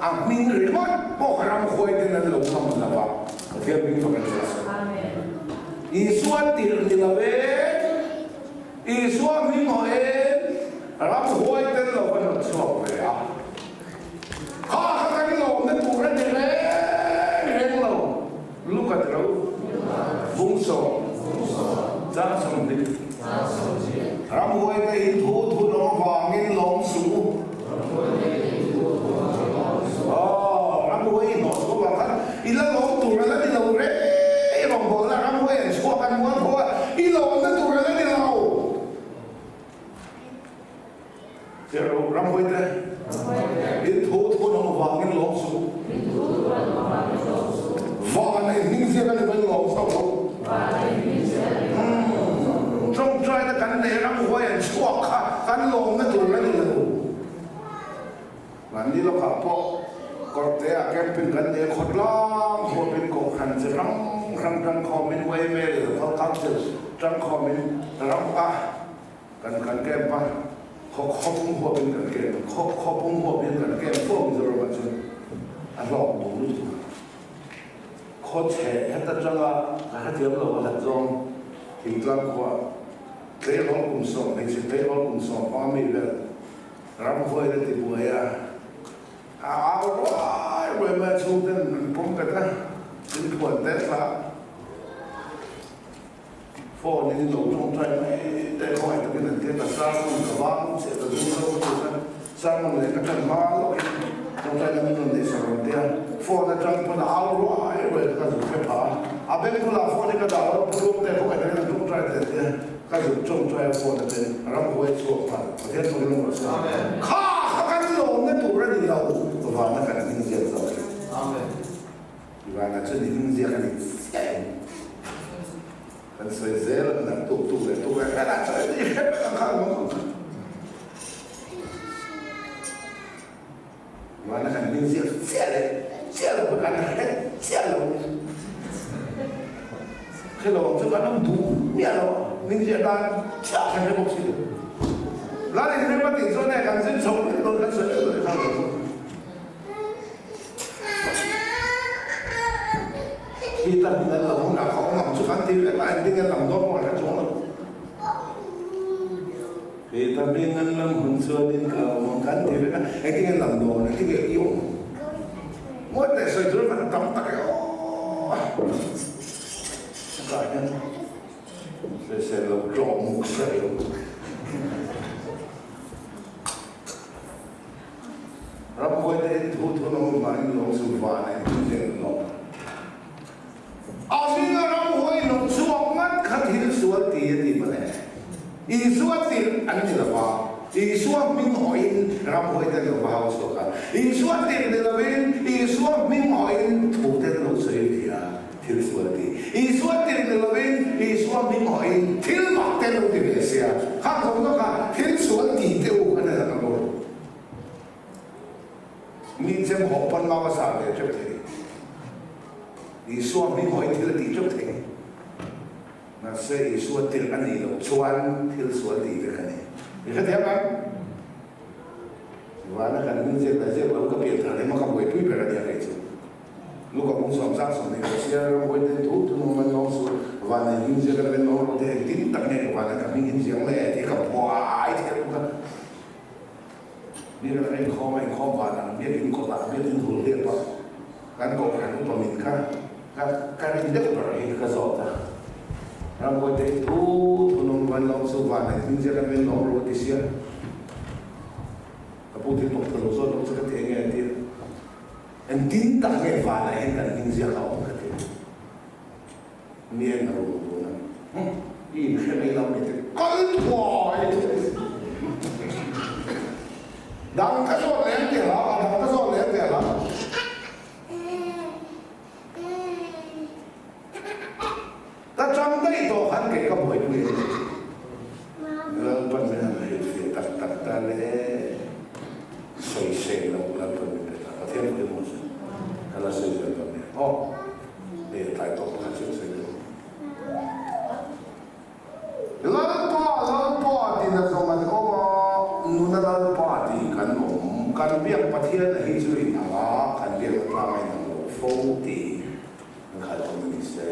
A hming ringawt pawh ramhuai ten an lo ngam lo va, Pathian hming fak an hria sawi. Isua tirh ni lo e, Isua hming hawiin ramhuai ten lo va hnawt chhuak ve a. Kha kha kan lawmna tur a ni reng reng lo. Luka ti lo, Bungsaw, Chang 20. Ramhuaite in thu thu lawm avangin lawm suh u. Aw, ramhuai i hnawh chhuak ang khan i la lawm tur a la ni lo reng i rawngbawlna ramhuai an chhuak an mual pawh a, i lawmna tur a la ni lo. Tirh ramhuaite, in thu thu lawm avangin lawm suh. Van in hming ziak a ni pawn lawm chauh lo. Tawngtaina kan neih ramhuai an chhuak kha kan lawmna tur a ni lo. Mahni lawkah pawh kawrteah camping kan nei a, khawtlang huapin kohhran chi hrang hrang tangkhawmin yma leh local council tangkhawmin ram a kan kan camp a. Khaw khaw pum huapin kan kem, khaw khaw pum huapin kan kem fo Mizoramah chuan a hlawk duh lutuk a. Khaw chhe heta tanga ka hrethiam lo a hlat zawng thingtlang khua tleirawl kum sawm hmeichhe tleirawl kum sawm panga mi vel ramhuai la ti buai a, a au ruai ruai mai a chhungten an pawm bet a, min phuan te thla. Phone in lo tawngtai mai te khawngaih takin an tia ka sermon ka vang chiah ka zum zo ka tuk a, sermon leh ka tan hma lawkin tawngtai na min rawn neih sak rawn tia phone atang pawn a au ruai ruai kha ka zuk hre phah a, a beng bulah phone hi ka dah lo a pu te khawngaih takin an tawngtai te an tia ka zuk tawngtai a phone aten ramhuai chhuak nghal Pathian fakin a rawn sawi kha kha kan lawmna tur a ni lo vana kan hming ziak zawk hi. Ivana chu ni hming ziak a ni chiah em? Kan sawi zel ang dan tuk tuk leh tuk leh hreh ah chuan i hre vek ang kha ang ang kha. Ivana kan hming ziak chiah leh chiah lo kan hre chiah lo. Hre lo ang chu kan awm duh miah lo a, hming ziah dan chiah kan hre bawk si lo. Lal inrem a tih chuan e kan zin chho vek dawn kan sawi vek dawn kha lo. Khi ta hmun an lo hunah ka awm ang chu kan ti vek a, engtin nge lam dawn pawh a hre chuang lo. Khi ta hming an lam hun chuanin ka awm ang kan ti vek a, engtin nge lam dawn, engtin nge i awm ang. Ngawi teh sawi tur erawh tam tak e aw. Chutah hian sawisel lo tlawh muk sawi lo. Ramhuai te in thu thu lo hmain lo chu van in thu zel lo. A hminga ramhuai lo chhuak ngat kha thil sual ti a ti mawle. Isua tirh an ni lova, Isua hming hawhin ramhuai te lo va hau chhuak a. Isua tirh ni lovin Isua hming hawhin thu te lo sawi ve a, thil sual ti. Isua tirh ni lovin Isua hming hawhin thil mak te lo ti ve sia. Kha zawng kha thil sual ti te u kha na ka lawm. Mi chem hawh pawn mau a sah ve teuh thei. Isua hming hawhin thil a tih teuh thei. Mahse Isua tirh a nih loh chuan thil sual tih vek a ni. I hrethiam em? Vana kan hming ziak leh ziak lo ka pian thar emaw ka buaipui ber a nia kei chu. Luka bung sawm zang sawm nei lo sia ram huai ten thu thu nung man lawng su van nei hming ziak a ven lawng rawh te engtin tak nge ka vana ka hming in ziang le tih ka buai thei luka. Mi ram inkhawm a inkhawm van ang biakin kawtah biakin hul hliap a kan kohhran upa min kha ka ka rin deuh ber hi ka zawt a. Ramhuai te hi thu thu nung van lawng chu van nei hming ziak an min lawng ru a ti sia. Ka pu thil pawh ka lo zawt lo chu ka ti enge a ti a. Engtin tak nge vanah hian kan hming ziak a awm ka ti a. Mi en a rum tun a, Hum, i inhre mai lo mi ti kal thuai. Dang ka zawt lem ti hlah, a dang ka zawt lem ti hlah. Ka chang daih tawh khan kei ka buaipui a ni. Lalpan min han hrilhfiah tak tak ta le. Sawisel loh Lalpan min pe ta. Pathian pawhin maw chu ka la sawi zel dawn nia. Aw, hei a tlai tawh pakhat chu ka sawi dawn. Lalpa, Lalpa tiin a zawng an awm a, nuna Lalpa tih kan awm. Kan biak Pathian a hi chu inang a, kan biakna tlang a inang lo fo tih an khalh awm a ni se.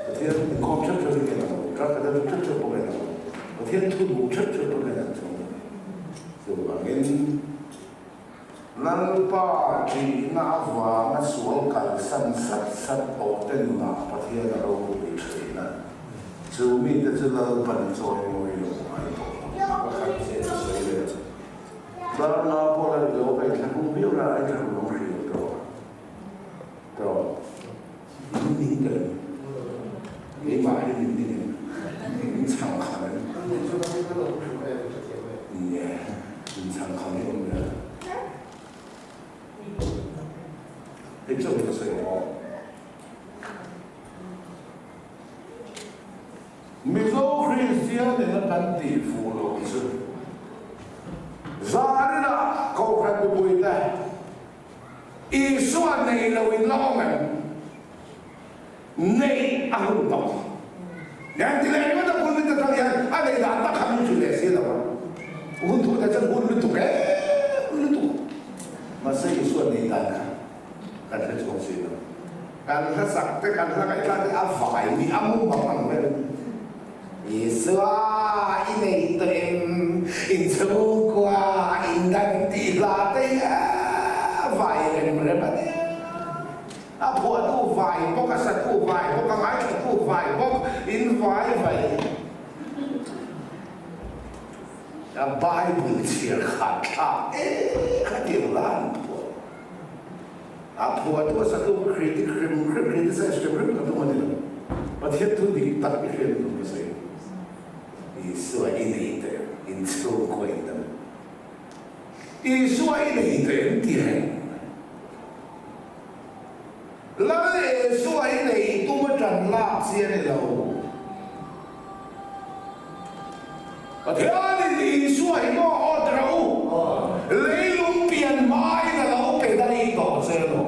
Pathian inkhawm theuh theuh hi ka inang lo, ṭang ka deuh theuh theuh pawh ka inang lo, Pathian thu duh theuh theuh pawh ka inang chuang lo. Chuvangin Lalpa ṭihna avanga sual kalsan sat sat tawh te nunah Pathian a ropui ṭhin a, chu mite chu Lalpan chawimawi lo ngai tawh lo. Pakhat che chu sawi leh a, Burma pawh la ri lo, ka inthlahrung viau la, a inthlahrung awm hrih lo tawh. Tawh. Min ning ber em? Keimah hi min ning em? Min chhang kham em? Ni e, min chhang kham hi awm ber. Hei chauh hi ka sawi ang. Mizo Kristian in a kan tih fuh loh chu zaninah Kohhran mipuite Isua nei lo in la awm em? Neih a hun tawh. Eng ti leh ringawt a pulpit atang hian a neih dan tak kha min hrilh leh si lo a. te chuan hun lutuk e, hun lutuk. Mahse Isua nei dan kha kan hre chhuak si lo. Kan hla sak te, kan hla ngaihthlak te a vai ni a mumang ang vel. Isua i nei tawh em? Inchhungkua in dan tih hla te hi a vai rem rem a nia. A phuahtu vai bawk, a satu vai bawk, a ngaithlatu vai bawk, in vai vai. A Bible chhiar khat thlak em kha tiang la an phuah. A phuahtu a satu critic hrim hrim, criticize hrim hrim ka tum a ni lo. Pathian thu dik tak i hriat tum ka sawi. Isua i nei teh, inchhungkua in dam. Isua i nei teh an ti reng. Lal Isua i nei tum a ṭan lak chi a ni lo. Pathianin Isua hi maw aw ti rawh u, leilung pian hmain a lo pe daih tawh che lo.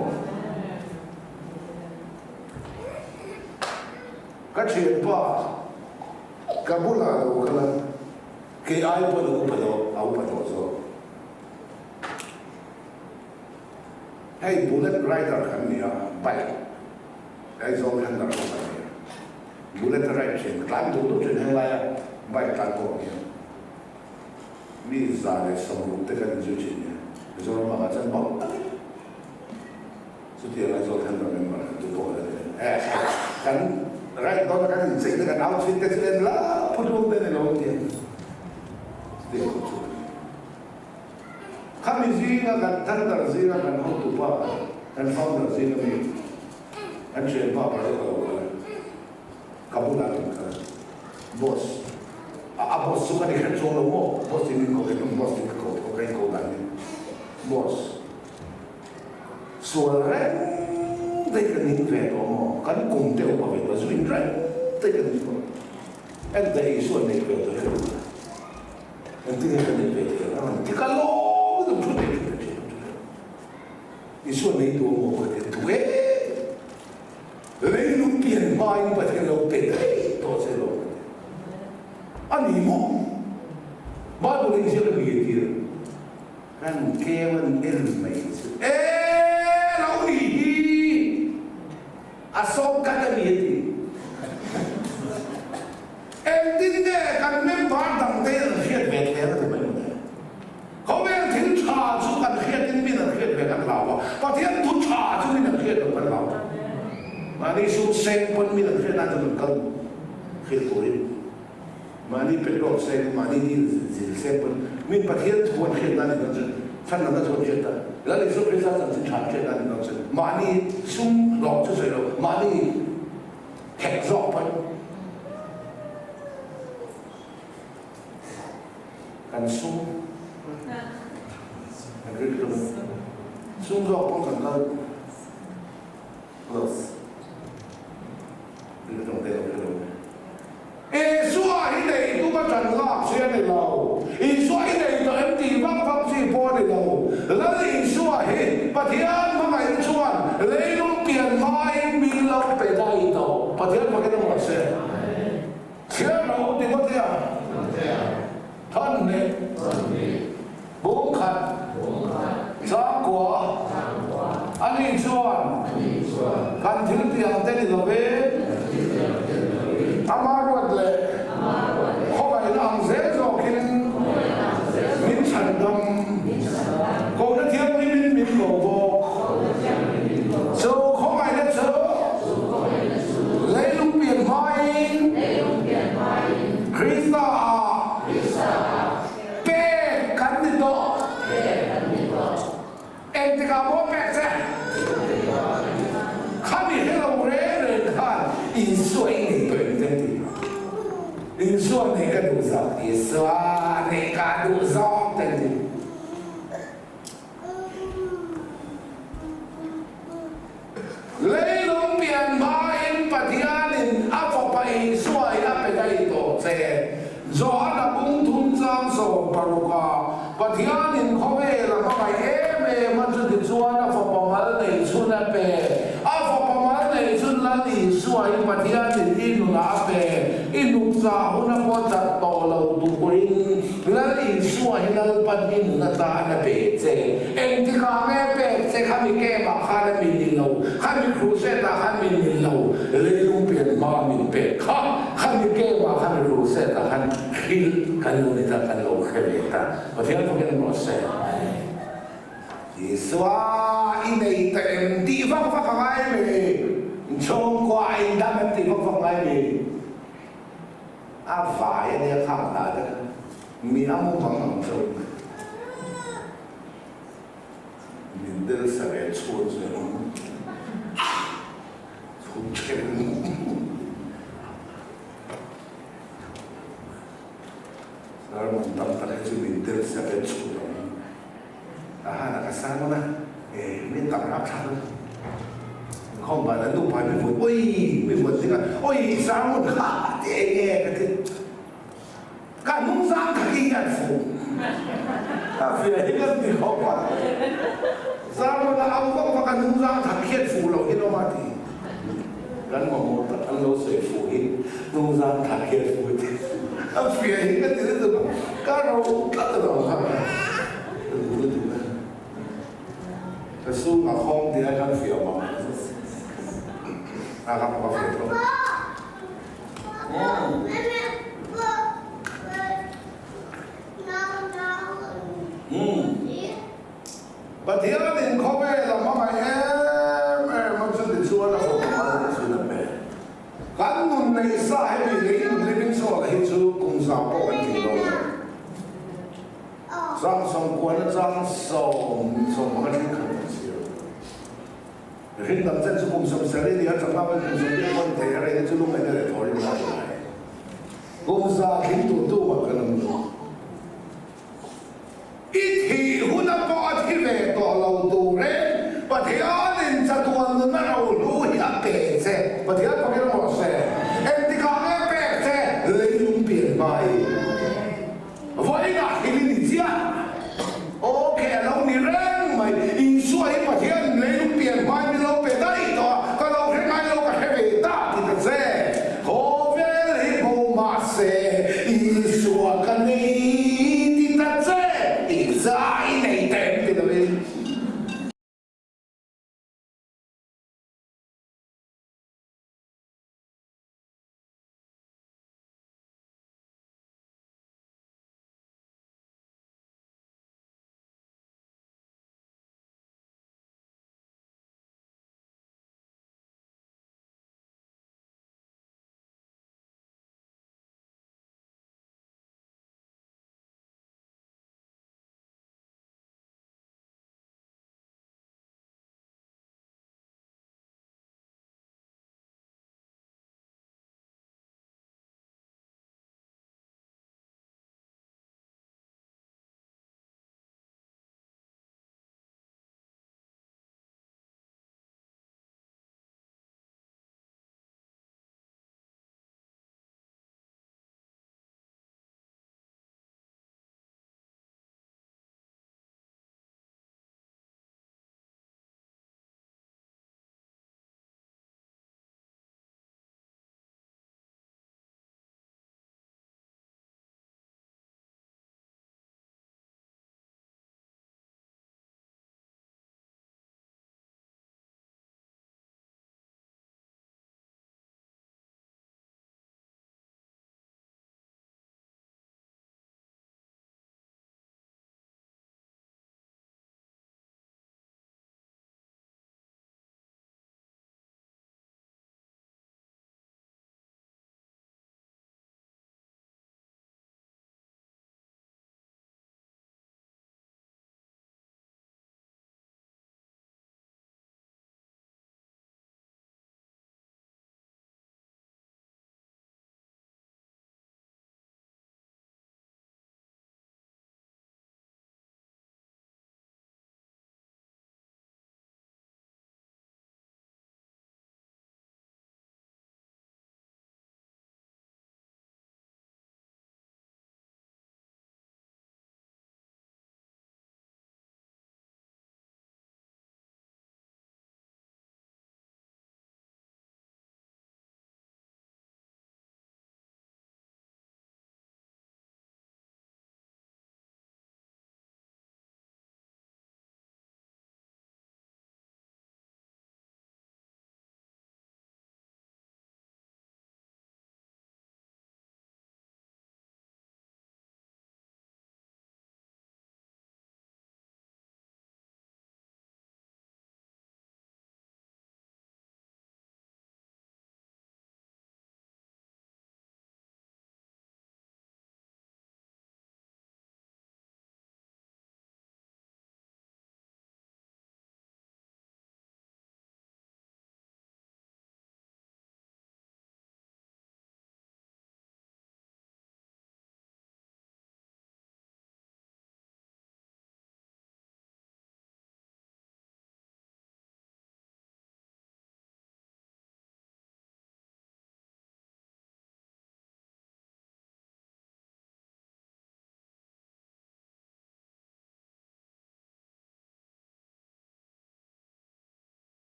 Ka ṭhianpa ka bulah lo kal a, kei ai pawn a upa dawh, a upa tawh zawk. Hei bullet rider kan ni a, bike Aizawl handler pawh kan ni a, bullet a ride thin, ka tlan duh duh thin heng laia bike tlan pawh hian mi 160 te kan inzui thin nia, Mizoram ah chuan bang takin chutiang Aizawl handler member kan tu pawh kan la ni e, kan ride dawn a kan incheih na kan outfit te chu en la phutlung te ni lo an ti a, chutiang khawp chu kan ni. Khami zinga kan thunder zinga kan hotupa, kan founder zinga mi kan thianpa pakhat ka lo kal a, ka bulah rawn kal a, Boss, a a boss chu ka ni hret chuang lo maw, boss in min ko ve tum, boss in ka ko tho, ka inko dan hi, Boss, sual reng daih ka ning ve tawh maw, kan kum te upa ve tawh, zu in reng daih ka ning tawh, engte Isua nei ve tawh hi ka duh a. Engtin nge ka neih ve theih ang? Ti ka lawm lutuk thu nei thu nei thu nei. Isua nei tu a maw ka ti duh em? Leilung pian hmain Pathian lo pe daih tawh che lo ka ti. A ni maw? Bible in ziak a ni e tir. Kan keu an en mai chu e lo nih hi a sawm khat a ni a ti. Engtin nge kan member dangte an hriat ve thei ang a ti mai maw le? Khawvel thil tha chu kan hriatin min an hriat ve kan hlau a, Pathian thu tha chu min an hriat lo kan hlau a. Mahni sum seng pawn min an hriat nan chu kan kal hrilh turin, mahni petrol seng, mahni diesel seng pawn min Pathian thu an hriat nan in kan chu chhan lamna thu an hriat ta. Lal Isua Krista chanchin tha an hriat nan in kan chu mahni sum hlawh chu sawi lo, mahni Hek zawk pawn kan sum kan rik hlum sum zawk pawn kan kal plus rik hlum te lo hre lo. Isua hi nei tum a tan lak chi a ni lo. Isua hi nei tawh em tih vak vak chi pawh a ni lo. Lal Isua hi Pathian hmangaihna chuan leilung pian hmain min lo pe daih tawh. Pathian fakin a mawh se. Thiam lo Timothea, Thanhne, Bungkhat, Changkua, ani chuan kan thil tiang te ni lovin ama ruat leh khawngaihna ang zel zawkin min chhandam kohna thianghlimin min ko bawk. Chu khawngaihna chu leilung pian hmain Krista ah Pek kan ni tawh. Engtikah maw pek che? Khami hre lo reng reng khan Isua i nei tawh em te ti. Isua nei ka duh zawk. Isua nei ka duh zawk te ti. Leilung pian hmain Pathianin a Fapa Isua hi a pe daih tawh che. Johana bung thum chang 16 ah Pathianin khawvel a hmangaih em em a, chutichuan a Fapa mal nei chhun a pe. A Fapa mal nei chhun Lal Isua hi Pathianin i nunah a pe. I nung. Kum za huna pawh chat tawh lo turin Lal Isua hi Lalpan i nun atan a pe che. Engtikah nge pek che khami camp ah khan a min ni lo, khami crusade ah khan min ni lo, leilung pian hma min pek kha, khami camp ah khami crusade ah khan hrilh kan lo ni ta, kan lo hre ve ta. Pathian fakin rawh se. Isua i nei ta em tih vak vak a ngai mi? Chhungkua a indam em tih vak vak a ngai mi? A vai a nia khang hna te kha mi a mu mang ang chauh mai. Min del sa ve chhun chu eng chhun then. Sermon tam tak hi chu min tel sa ve chhun ang. A han a ka sermon a, e min tam rap thlak a. Inkhawm ban an nupa mi vuan, oi mi vuan ding a, oi sermon kha ti eng nge ka ti. Ka hnung zang kha ki hian fu. A fia hi kan ti khawp a. Sermon a au vak vak a hnung zang thak hian fu lo hi lawm a ti. Kan mamawh tak an lo sawi fuh hi hnungzang thak hian fu ti a fiah hi ka ti lutuk a, ka ro tlat a lo kha ka duh lutuk a, ka sum a khawng tih a kan fiah mang a ka ka fiah tawh. Pathianin khawvel a hmangaih em em a, chuti chuan a fawm a mal chu na pe. Kan nun neih sa hemi lei nun living soul hi chu kum za pawh kan tling dawn lo. Chang sawmkuan atang 75 thenkhat kan chhiar. Mihring dang chen chu kum 70 ni a chang lama kum 70 pawn thei a rei hi chu lungngaihna leh thawhrimna a ni ngai. Kum za tling tur tumah kan awm lo.